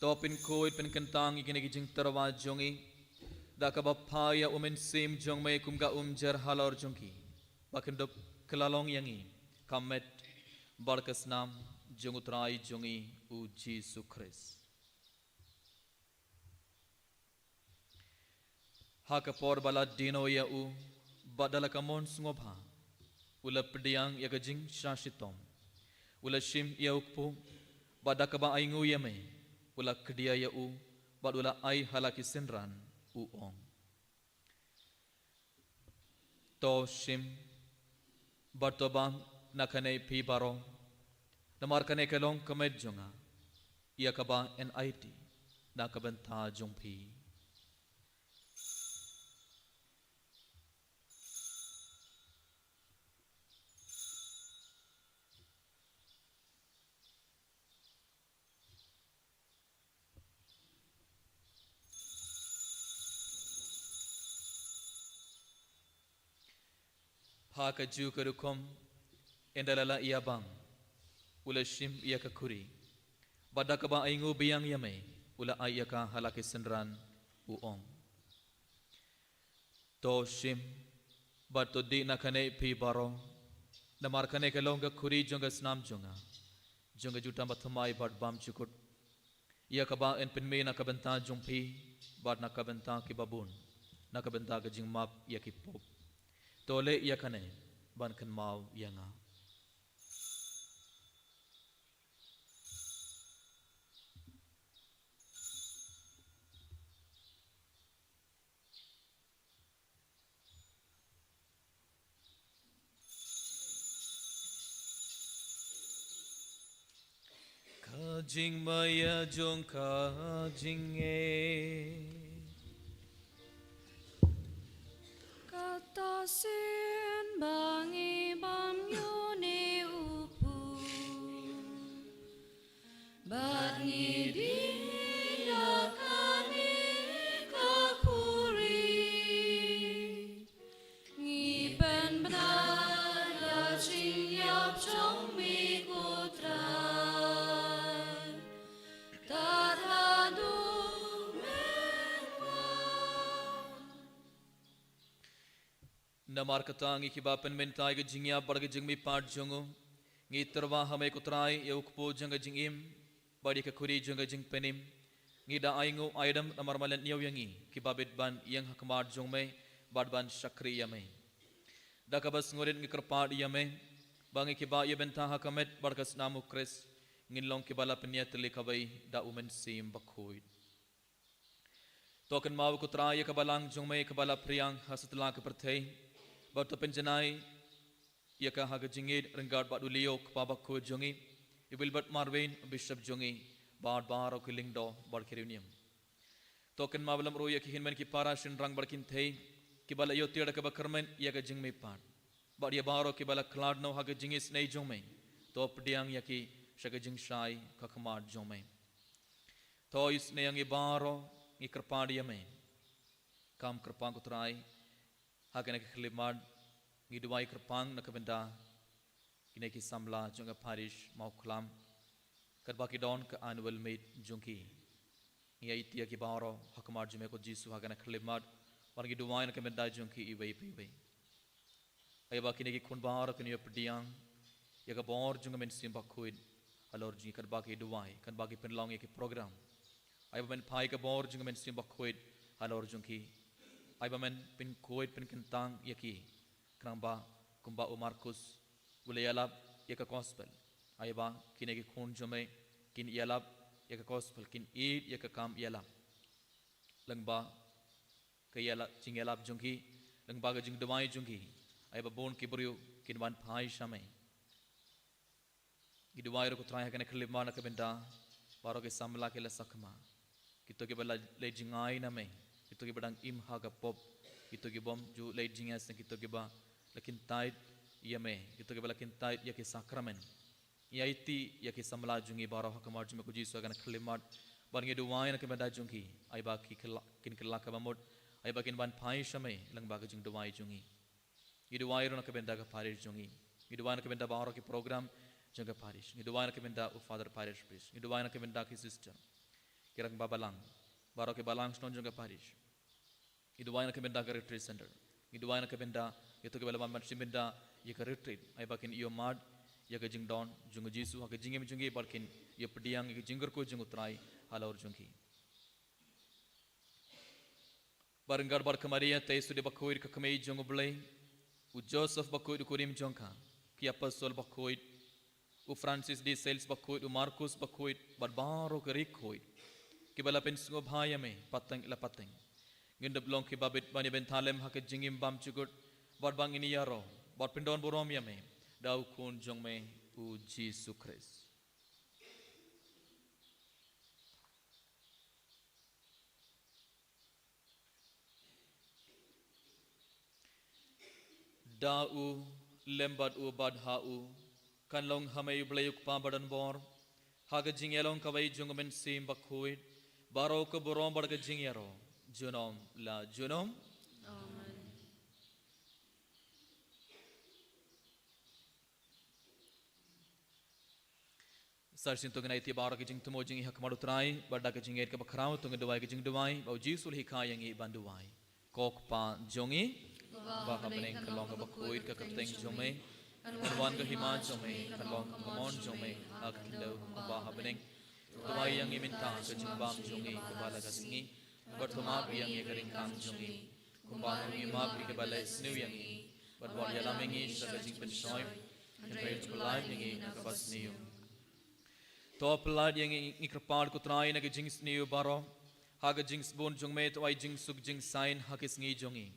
to pynkhuid pynkyntang ïa kine ki jingtyrwa jong ngi da kaba phah ïa u Mynsiem jong me kum ka umjer halor jong ki, ba kin dup kylla long ïa ngi ka met Bad ka snam jong U Trai jong ngi U Jisu Khrist. Ha ka por ba la die noh ïa u, bad da la ka mon sngewbha, u la pdiang ïa ka jingshah shitom. U la shim ïa u kpu, bad da kaba ainguh ïa me, u la kdia ïa u, bad u la ai ha la ki synran, u ong: To shim, bad to bam na kane phi baroh, namar kane ka long ka met jong nga, ïa kaba yn aiti na ka bynta jong phi. Ha kajuh ka rukom, ynda la lah ïa bam, u la shim ïa ka khuri, bad da kaba ainguh biang ïa me, u la ai ïa ka ha la ki synran, u ong: To shim, bad to dih na kane phi baroh, namar kane ka long ka khuri jong ka snam jong nga, jong ka jutang bathymmai bad bymjukut, ïa kaba yn pynmih na ka bynta jong phi, bad na ka bynta kiba bun, na ka bynta ka jingmap ïa ki pop. To leh ïa kane ban kynmaw ïa nga. Ka jingmaïa jong ka jingngeit. Kata sien ba ngi bam ïa une u kpu, bad ngi dih na kane ka khuri, ngi pynbna ïa ka jingïap jong me ko Trai, tad haduh mynwan. Namar kata, ngi kiba pynmynta ïa ka jingïap bad ka jingmihpat jong u, ngi tyrwa ha me ko Trai ïa u kpu jong ka jingim, bad ïa ka khuri jong ka jingpynim. Ngi da ainguh aidam namar me la ñiew ïa ngi kiba bit ban ïeng ha khmat jong me, bad ban shakri ïa me. Da kaba sngewrit ngi kyrpad ïa me, ba ngi kiba ïa bynta ha ka met bad ka snam u Khrist, ngin long kiba la pynïatylli kawei da u Mynsiem Bakhuid. To kynmaw ko Trai ïa ka balang jong me kaba la phriang ha satlak ka pyrthei, bad to pynjanai ïa ka ha ka jingïeit ryngkat bad u Leo kpa bakhuid jong ngi, i Wilbert Marwein, Bishop jong ngi, bad baroh ki lyngdoh bad ki riewniam. To kynmaw lem ruh ïa ki hynmen ki para shynrang bad kynthei, kiba la ïoh tiar da kaba kyrmen ïa ka jingmihpat, bad ïa baroh kiba la khlad noh ha ka jingisynei jong me, to pdiang ïa ki sha ka jingshai ka khmat jong me. To isynei ïa ngi baroh, ngi kyrpad ïa me. Kam kyrpang ko Trai, ha kane ka khyllipmat, ngi duwai kyrpang na ka bynta kine ki samla jong ka parish Mawkhlam, katba ki don ka annual meet jong ki. Ngi aiti ïa ki baroh ha khmat jong me ko Jisu ha kane ka khyllipmat, bad ngi duwai na ka bynta jong ki iwei pa iwei. Ai ba kine ki khun baroh kin ïoh pdiang ïa ka bor jong ka Mynsiem Bakhuid halor jong ki, katba ki duwai, katba ki pynlong ïa ki program. Ai ba men phai ka bor jong ka Mynsiem Bakhuid halor jong ki. Ai ba men pynkhuid pynkyntang ïa ki, khnang ba kumba u Markus u la ïalap ïa ka gospel, ai ba kine ki khun jong me kin ïalap ïa ka gospel, kin ïeit ïa ka kam ïalap. Lyngba ka ïalap, jingïalap jong ki, lyngba ka jingduwai jong ki, ai ba bun ki briew kin wan phai sha me. Ngi duwai ruh ko Trai ha kane ka khyllipmat na ka bynta baroh ki samla ki la sakma, kito kiba la leit jngai na me, kito kiba dang im ha ka pop, kito ki bym ju leit jngai, seng kito kiba la kyntait ïa me, kito kiba la kyntait ïa ki sakramen. Ngi aiti ïa ki samla jong ngi baroh ha khmat jong me ko Jisu ha kane ka khyllipmat, bad ngi duwai na ka bynta jong ki, ai ba ki kylla-, kin kylla kaba mut, ai ba kin wan phai sha me lyngba ka jingduwai jong ngi. Ngi duwai ruh na ka bynta ka parish jong ngi. Ngi duwai na ka bynta baroh ki program jong ka parish. Ngi duwai na ka bynta u Father Parish Priest. Ngi duwai na ka bynta ki sister, ki rangbah balang, baroh ki balang shnong jong ka parish. Ngi duwai na ka bynta ka retreat center. Ngi duwai na ka bynta kito kiba la wan ban shim bynta ïa ka retreat, ai ba kin ïoh mad, ïa ka jingdon jong u Jisu ha ka jingim jong ki, bad kin ïa pdiang ïa ka jingkyrkhu jong u Trai halor jong ki. Bad ryngkat bad ka Maria Theisotti bakhuid ka kmie jong u Blei, u Joseph bakhuid u kurim jong ka, ki apostol bakhuid, u Francis de Sales bakhuid, u Markus bakhuid, bad baroh ki riewkhuid kiba la pynsngewbha ïa me pateng la pateng. Ngin dup long kiba bit ban ïa bteng lem ha ka jingim bymjukut, bad ba ngin ïaroh bad pyndonburom ïa me da u Khun jong me, u Jisu Khrist. Da u, lem bad u, bad ha u, kan long ha me u Blei u Kpa badonbor, ha ka jingïalong kawei jong u Mynsiem Bakhuid, baroh ka burom bad ka jingïaroh junom la junom. Amen. Sa shisien to ngin ïa ïaid baroh ha ka jingthmu jong ngi ha khmat u Trai, bad da ka jingngeit kaba khraw to ngin duwai ka jingduwai ba u Jisu u la hikai ïa ngi ban duwai. Ko Kpa jong ngi ba ha bneng, kan long kaba khuid ka kyrteng jong me, kan wan ka hima jong me, kan long ka mon jong me ha ka khyndew kumba ha bneng. To ai ïa ngi mynta ka jingbam jong ngi kaba la ka sngi, bad to map ïa ngi ka ryngkang jong ngi, kumba ngi map ïa kiba la ïasniew ïa ngi, bad wat ïalam ïa ngi sha ka jingpynshoi, hynrei to pyllait ïa ngi na kaba sniew. To pyllait ïa ngi, ngi kyrpad ko Trai, na ka jingsniew baroh, ha ka jingsbun jong me to ai jingsuk jingsaiñ ha ki sngi jong ngi.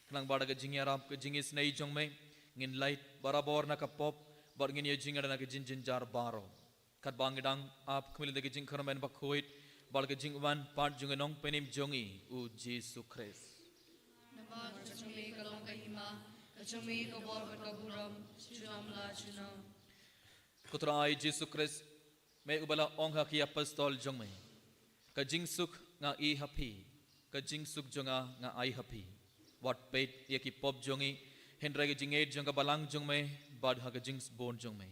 Khnang ba da ka jingïarap ka jingisynei jong me, ngin lait barabor na ka pop, bad ngin ïoh jingïada na ka jingjynjar baroh. Katba ngi dang ap khmih lynti ka jingkyrmen bakhuid bad ka jingwan pat jong u Nongpynim jong ngi u Jisu Khrist. Namar ka jong me ka long ka hima, ka jong me ka bor bad ka burom, junom la junom. Ko Trai Jisu Khrist, me uba la ong ha ki apostol jong me, ka jingsuk nga ai ha phi, ka jingsuk jong nga nga ai ha phi. Wat peit ïa ki pop jong ngi, hynrei ka jingngeit jong ka balang jong me, bad ha ka jingsbun jong me.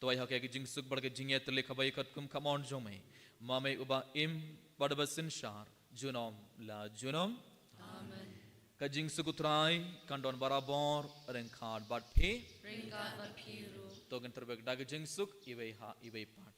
To ai ha ki ka jingsuk bad ka jingïatylli kaba ïa katkum ka mon jong me. Ma me uba im bad uba synshar junom la junom. Amen. Ka jingsuk u Trai kan don barabor ryngkat bad phi. Ryngkat bad phi ruh. To ngin tyrwa da ka jingsuk iwei ha iwei pat.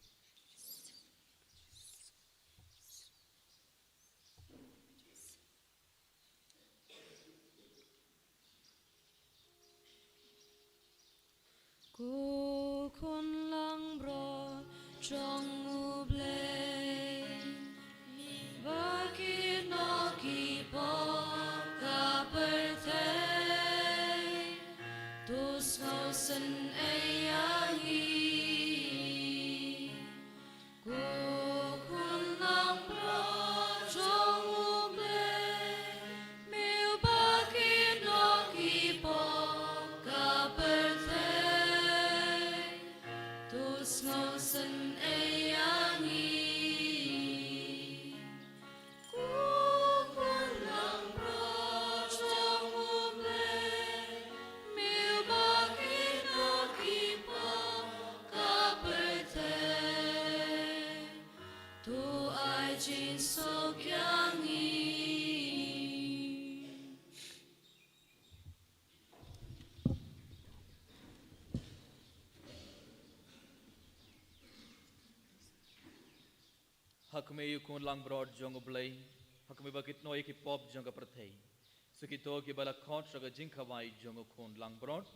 Ko Khun langbrot jong U Blei, ba kit noh ki pop ka pyrthei, to sngewsynei ïa ngi. Ko Khun langbrot jong U Blei, me uba kit noh ki pop ka pyrthei, to sngewsynei ïa ngi. Ko Khun langbrot jong U Blei, me uba kit noh ki pop ka pyrthei, to ai jingsuk ïa ngi. Ha khmih u Khun langbrot jong U Blei, ha khmih ba kit noh ïa ki pop jong ka pyrthei. Sa kito kiba la khot sha ka jingkhawai jong u Khun langbrot.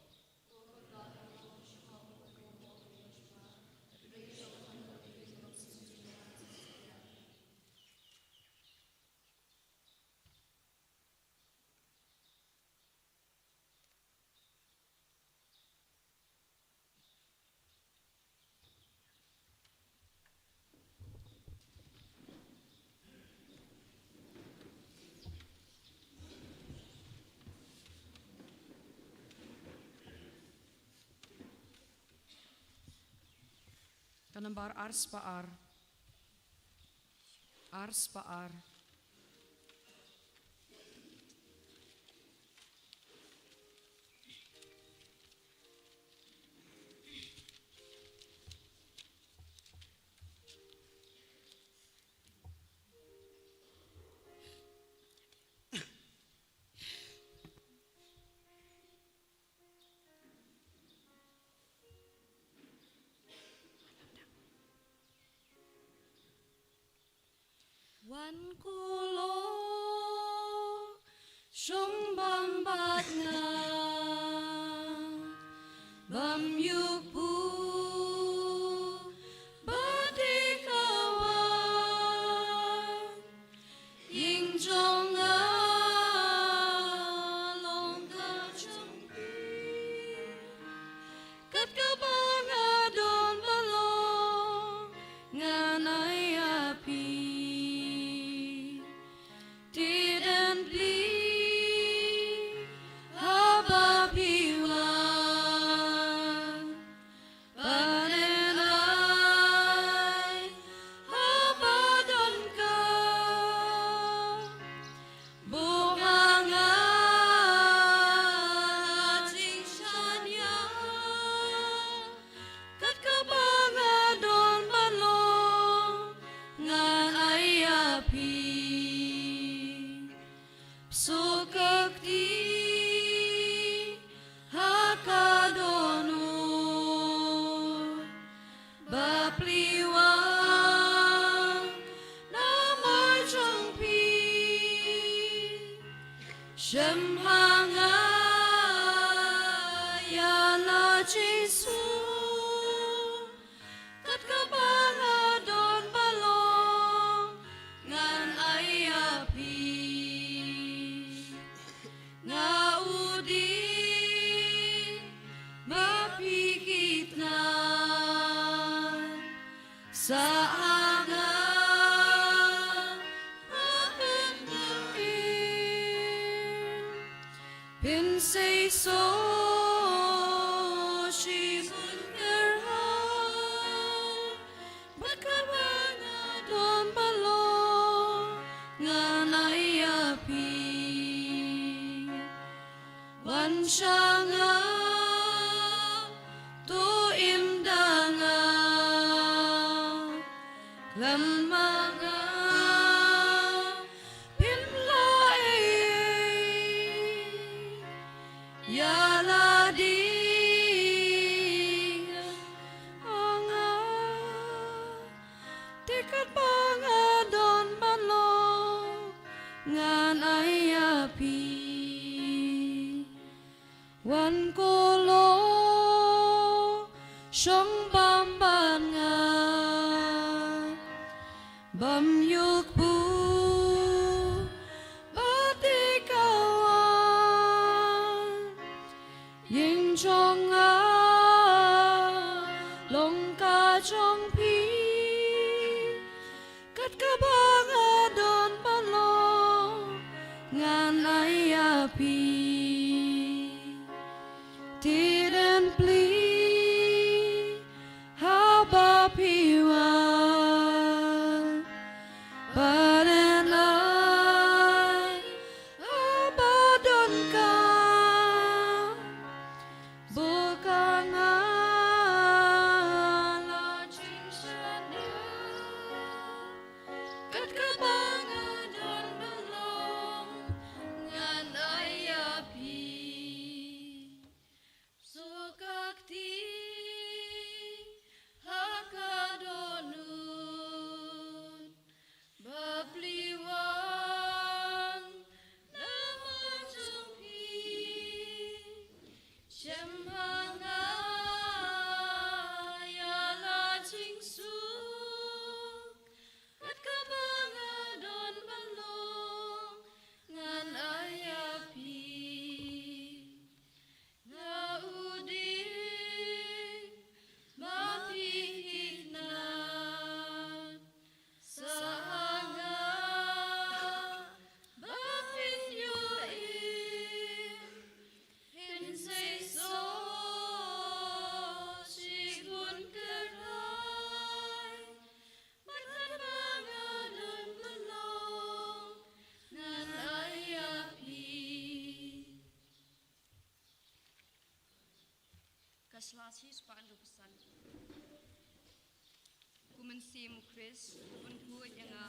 Ka nambar ar spah ar. Ar spah ar. Bam yuk pu ba dei ka wan, ïing jong nga long ka jong phi. Kat kaba nga don ba long ngan ai ïa phi. Tieng pli haba phi wan, ban ai haba don ka bok nga la jingshan ïa. Kat kaba nga don ba long ngan ai ïa phi. Suk ka kti ha ka dohnud ba plie wan na mar jong phi. Shem ha nga ïa la Jisu. Kat kaba nga don ba long ngan ai ïa phi. Nga u dei ba phi kit na sa ha nga ba phin ïohi. Phin sei soh shibun kyrhai. Bad kaba nga don ba long ngan ai ïa phi. Wan sha nga to im da nga. Khlem ma nga phin la ei. Ïa la ding ha nga. Te kat ba nga don ba long ngan ai ïa phi. Wan ko long shong bam bad nga. Bam yuk pu ba dei ka wan. Ïing jong nga long ka jong phi. Kat kaba nga don ba long ngan ai ïa phi. Tieng pli haba phi wan. Ba dei haba don ka bok nga la jingshan ïa. Kat kaba nga don ba long ngan ai ïa phi. Suk ka kti ha ka dohnud ba plie wan na mar jong phi. Shem ha nga ïa la jingsuk. Kat kaba nga don ba long ngan ai ïa phi. Nga u dei ba phi kit na sa ha nga ba phin ïohi. Phin sei soh shibun kyrhai. Bad kaba nga don ba long ngan ai ïa phi. Ka sla shispah hynriewphew san. Ko Mynsiem u Khrist u pynkhuid ïa nga.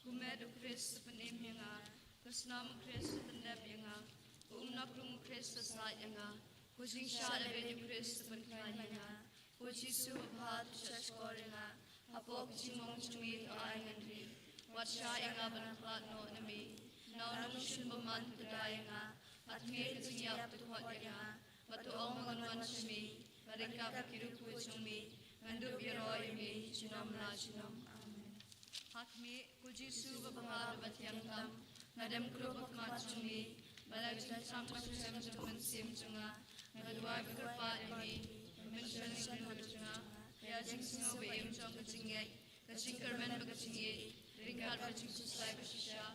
Ko met u Khrist u pynim ïa nga. Ko snam u Khrist u pyndep ïa nga. Ko umnak rung u Khrist u said ïa nga. Ko jingshah lehbeiñ u Khrist u pynkhlaiñ ïa nga. Ko Jisu ba bha to shahshkor ïa nga. Hapoh ka jingmong jong me to ai ngan ri. Wat shah ïa nga ban khlad noh na me. Na u nongshun bymman to da ïa nga. Bad ha ka jingïap to khot ïa nga. Bad to ong ba ngan wan sha me. Bad ryngkat bad ki riewkhuid jong me, ngan dup ïaroh ïa me junom la junom. Amen. Ha khmih, ko Jisu ba bha bad ba thiang tam, nga dem krup ha khmat jong me, bad la ka jingthrang bad jingthrang jong ka mynsiem jong nga, nga duwai bad kyrpad ïa me, mynshwa ïa ka jingkyrpad jong nga, ïa ka jingsngew ba im jong ka jingngeit, ka jingkyrmen bad ka jingïeit, ryngkat bad ka jingkhuslai ba shisha,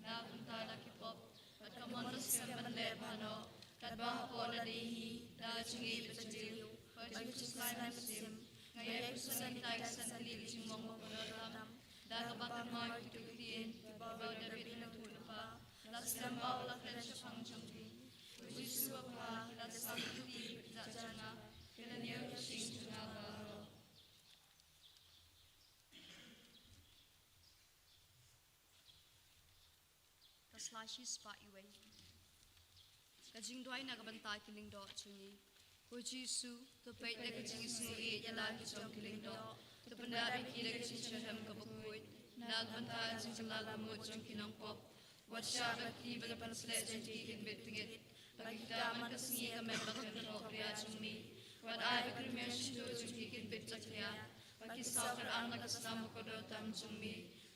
na ka bynta la ki pop, bad ka mon ba skhem ban leh bha noh, katba hapoh lade hi, da ka jingïeit bad jingdiew, bad ka jingkhuslai mynsiem, nga ïai khuslai ïa kitai ki san tylli ki jingmong ba kordor tam, da kaba kynmaw ïa kito ki ktien, kiba u Dabid u nongïathuhlypa, la slem bha u la klet shaphang jong phi. Ko Jisu ba bha, la sam ïa ki kti bad ki kjat jong nga, ki la ñiew ki shyieng jong nga baroh. Ka sla shispah iwei. Ka jingduwai na ka bynta ki lyngdoh jong ngi. Ko Jisu, to peit da ka jingsngewsih ïa la ki jong ki lyngdoh. To pyndap ïa ki da ka jingshitrhem kaba khuid. Na ka bynta ka jingkylla ka mut jong ki nongpop. Wat shah ba ki ba la pynsleh jong ki kin bit tyngit. Ba ki ktah man ka sngi ka met ba kynthoh ria jong me. Wat ai ba ki rmiang shyntur jong ki kin bit jakhlia. Ba ki saw kyrang na ka snam ba kordor tam jong me.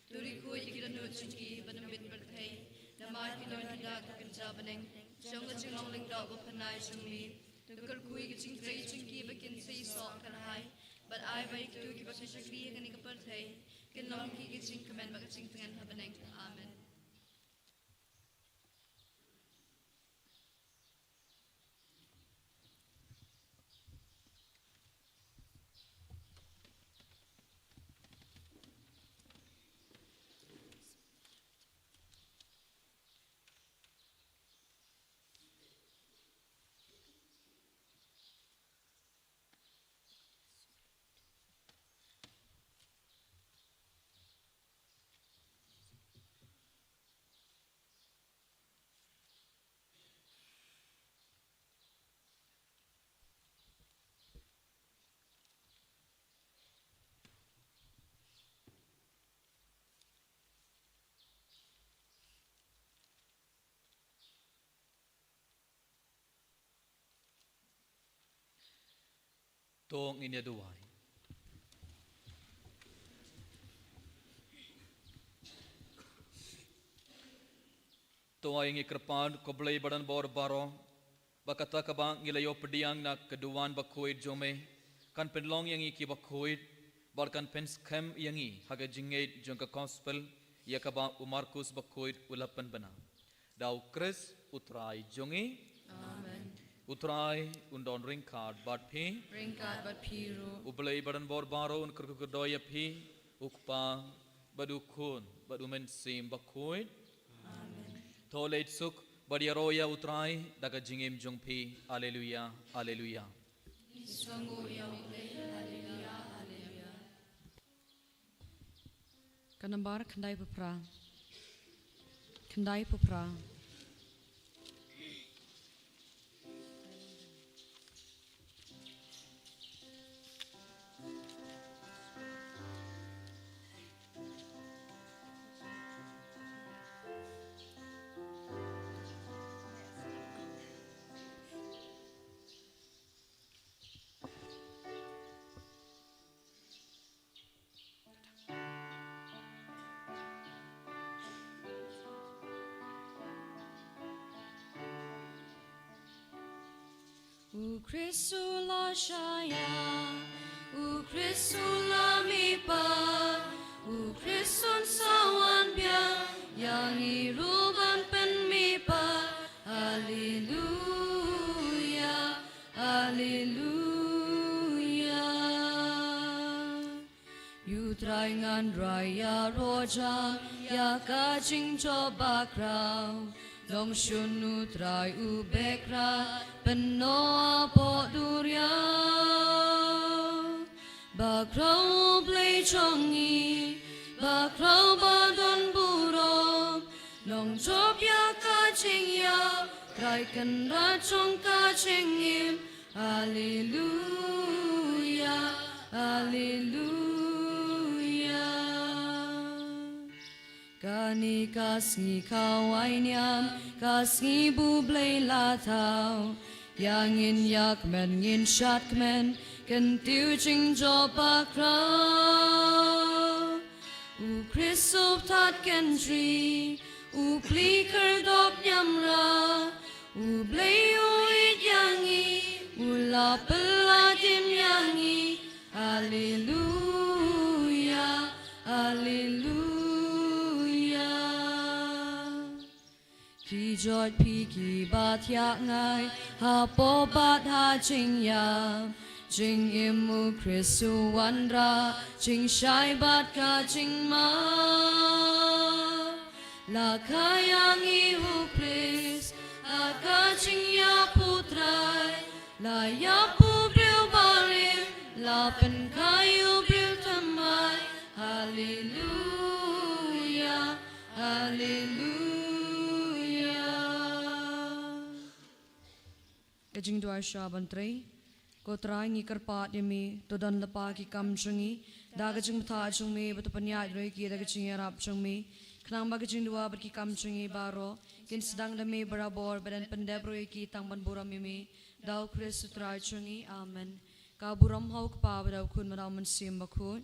To riewkhuid ïa ki dohnud jong ki ban ym bit pyrthei. Namar ki don ki dak ka kynja bneng jong ka jinglong lyngdoh ba pynai jong me. To kyrkhu ïa ka jingtrei jong ki ba kin sei soh kyrhai. Bad ai ba ïa kito kiba ki shakri ha kane ka pyrthei kin long ki ka jingkmen bad ka jingtngen ha bneng. Amen. To ngin ïa duwai. To ai ngi kyrpad ko Blei ba don bor baroh, ba kata kaba ngi la ïoh pdiang na ka duwan bakhuid jong me kan pynlong ïa ngi kiba khuid, bad kan pynskhem ïa ngi ha ka jingngeit jong ka gospel ïa kaba u Markus bakhuid u la pynbna. Da u Khrist u Trai jong ngi. Amen. U Trai un don ryngkat bad phi. Ryngkat bad phi ruh. U Blei ba don bor baroh un kyrkhu kyrdoh ïa phi, u Kpa, bad u Khun, bad u Mynsiem Bakhuid. Amen. To leit suk bad ïaroh ïa u Trai da ka jingim jong phi. Alleluia, alleluia. Ïa u Blei, alleluia, alleluia. Ka nambar khyndai phew phra. Khyndai phew phra. U Khrist u la shah ïa, u Khrist u la mihpat, u Khrist un sa wan biang, ïa ngi ruh ban pynmihpat. Alleluia, alleluia. Ïa u Trai ngan rai ïaroh jam, ïa ka jingjop bakhraw. Nongshun u Trai u beh krad, pynnoh hapoh duriaw. Bakhraw u Blei jong ngi, bakhraw ba don burom. Nongjop ïa ka jingïap, Trai Kynrad jong ka jingim. Alleluia, alleluia. Kane ka sngi khawai niam, ka sngi ba u Blei la thaw. Ïa ngin ïa kmen ngin shad kmen, kyntiew jingjop bakla. U Khrist u Tat Kynrad, u plie kyrdop ñiamra, u Blei u ïeit ïa ngi, u la pyllait im ïa ngi. Haleluya, haleluya. Ki jot phi kiba thiah ngai, hapoh bad ha jingïap, jingim u Khrist u wanrah, jingshai bad ka jingma. La kha ïa ngi u Khrist, ha ka jingïap u Trai, la ïap u briew barim, la pynkhiah u briew thymmai. Haleluya, haleluya. Ka jingduwai sha ban trei. Ko Trai, ngi kyrpad ïa me, to don lypa ki kam jong ngi da ka jingbthah jong me, bad to pynïaid ruh ïa ki da ka jingïarap jong me, khnang ba ka jingduwai bad ki kam jong ngi baroh kin sdang da me barabor, bad yn pyndep ruh ïa ki tang ban burom ïa me. Da u Khrist u Trai jong ngi. Amen. Ka burom ha u Kpa, bad ha u Khun, bad ha u Mynsiem Bakhuid.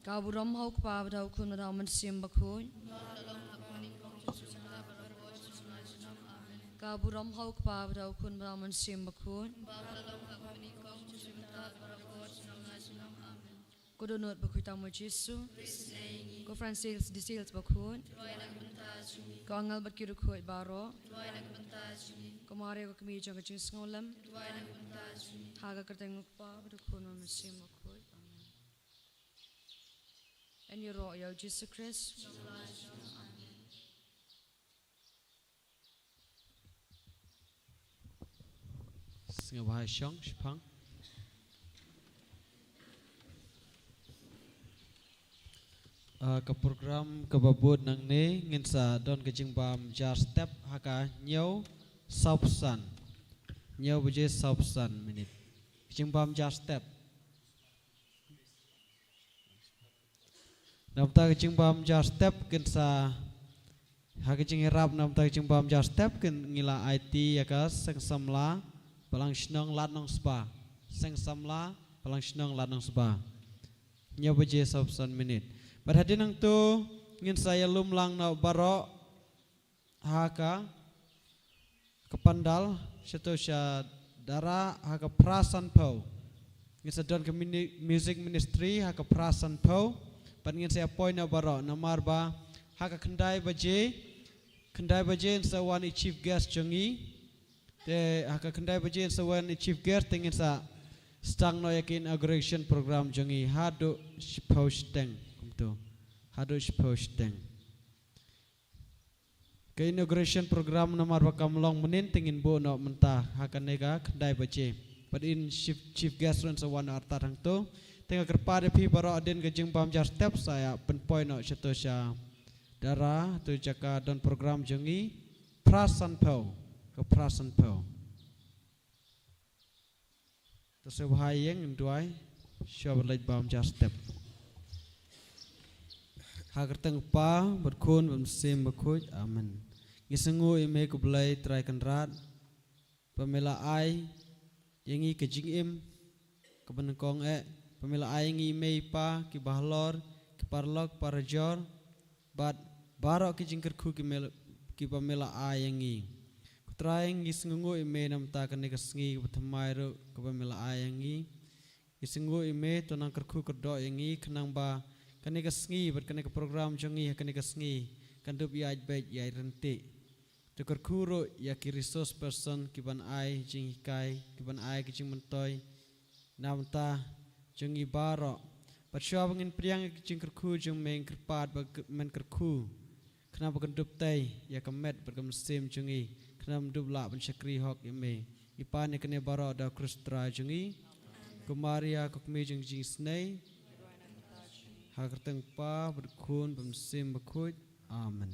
Ka burom ha u Kpa, bad ha u Khun, bad ha u Mynsiem Bakhuid. Ka burom ha u Kpa, bad ha u Khun, bad ha u Mynsiem Bakhuid. Ko dohnud bakhuid tam u Jisu. Ko Francis de Sales bakhuid. Ko angel bad ki riewkhuid baroh. Ko Maria ko kmie jong ka jingsngewlem. Ha ka kyrteng u Kpa bad u Khun bad u Mynsiem Bakhuid. Amen. Yn ïaroh ïa u Jisu Khrist. Sngewbha shong shipang. Ah, ka program kaba bud nangne ngin sa don ka jingbam jar step ha ka hynñiew sawphew san. Hynñiew baje sawphew san minit. Ka jingbam jar step. Namar ka jingbam jar step kin sa ha ka jingïarap, namar ka jingbam jar step kin ngi la aiti ïa ka Seng Samla Balang Shnong Lad Nongspa. Seng Samla Balang Shnong Lad Nongspa. Hynñiew baje sawphew san minit. Bad hadien nangto ngin sa ïalum lang noh baroh ha ka, ka pandal, shato sha dara ha ka phra sanphew. Ngin sa don ka mini-, music ministry ha ka phra sanphew. Bad ngin sa ïa poi noh baroh namar ba ha ka khyndai baje, khyndai baje ngin sa wan i chief guest jong ngi. Te ha ka khyndai baje ngin sa wan i chief guest, te ngin sa sdang noh ïa ka inauguration program jong ngi haduh shiphew shiteng kumto. Haduh shiphew shiteng. Ka inauguration program namar ba kam long mynnin, te ngin buh noh mynta ha kane ka khyndai baje. Bad in chief, chief guest ruh yn sa wan noh artat hangto. Te nga kyrpad ïa phi baroh hadien ka jingbam jar step sa ïa pynpoi noh shato sha dara, to jaka don program jong ngi, phra sanphew, ka phra sanphew. To sngewbha ïeng, ngin duwai shuwa ban leit bam jar step. Ha ka kyrteng u Kpa bad u Khun bad u Mynsiem Bakhuid. Amen. Ngi sngewnguh ïa me ko Blei Trai Kynrad ba me la ai ïa ngi ka jingim kaba nyngkong eh, ba me la ai ïa ngi i mei i pa kiba halor, ki paralok parajor, bad baroh ki jingkyrkhu ki me, kiba me la ai ïa ngi. Ko Trai, ngi sngewnguh ïa me namar kane ka sngi kaba thymmai ruh kaba me la ai ïa ngi. Ngi sngewnguh ïa me, to nang kyrkhu kyrdoh ïa ngi khnang ba kane ka sngi bad kane ka program jong ngi ha kane ka sngi kan dup ïaid beit ïaid ryntih. To kyrkhu ruh ïa ki resource person kiban ai jinghikai, kiban ai ki jingmyntoi na bynta jong ngi baroh. Bad shuwa ba ngin pdiang ïa ki jingkyrkhu jong me, ngi kyrpad ba men kyrkhu khnang ba kan dup tei ïa ka met bad ka mynsiem jong ngi, khnang ba dup lah ban shakri hok ïa me. Ngi pan ïa kane baroh da u Khrist Trai jong ngi. Ko Maria ko kmie jong ka jingisynei. Ha ka kyrteng u Kpa bad u Khun bad u Mynsiem Bakhuid. Amen.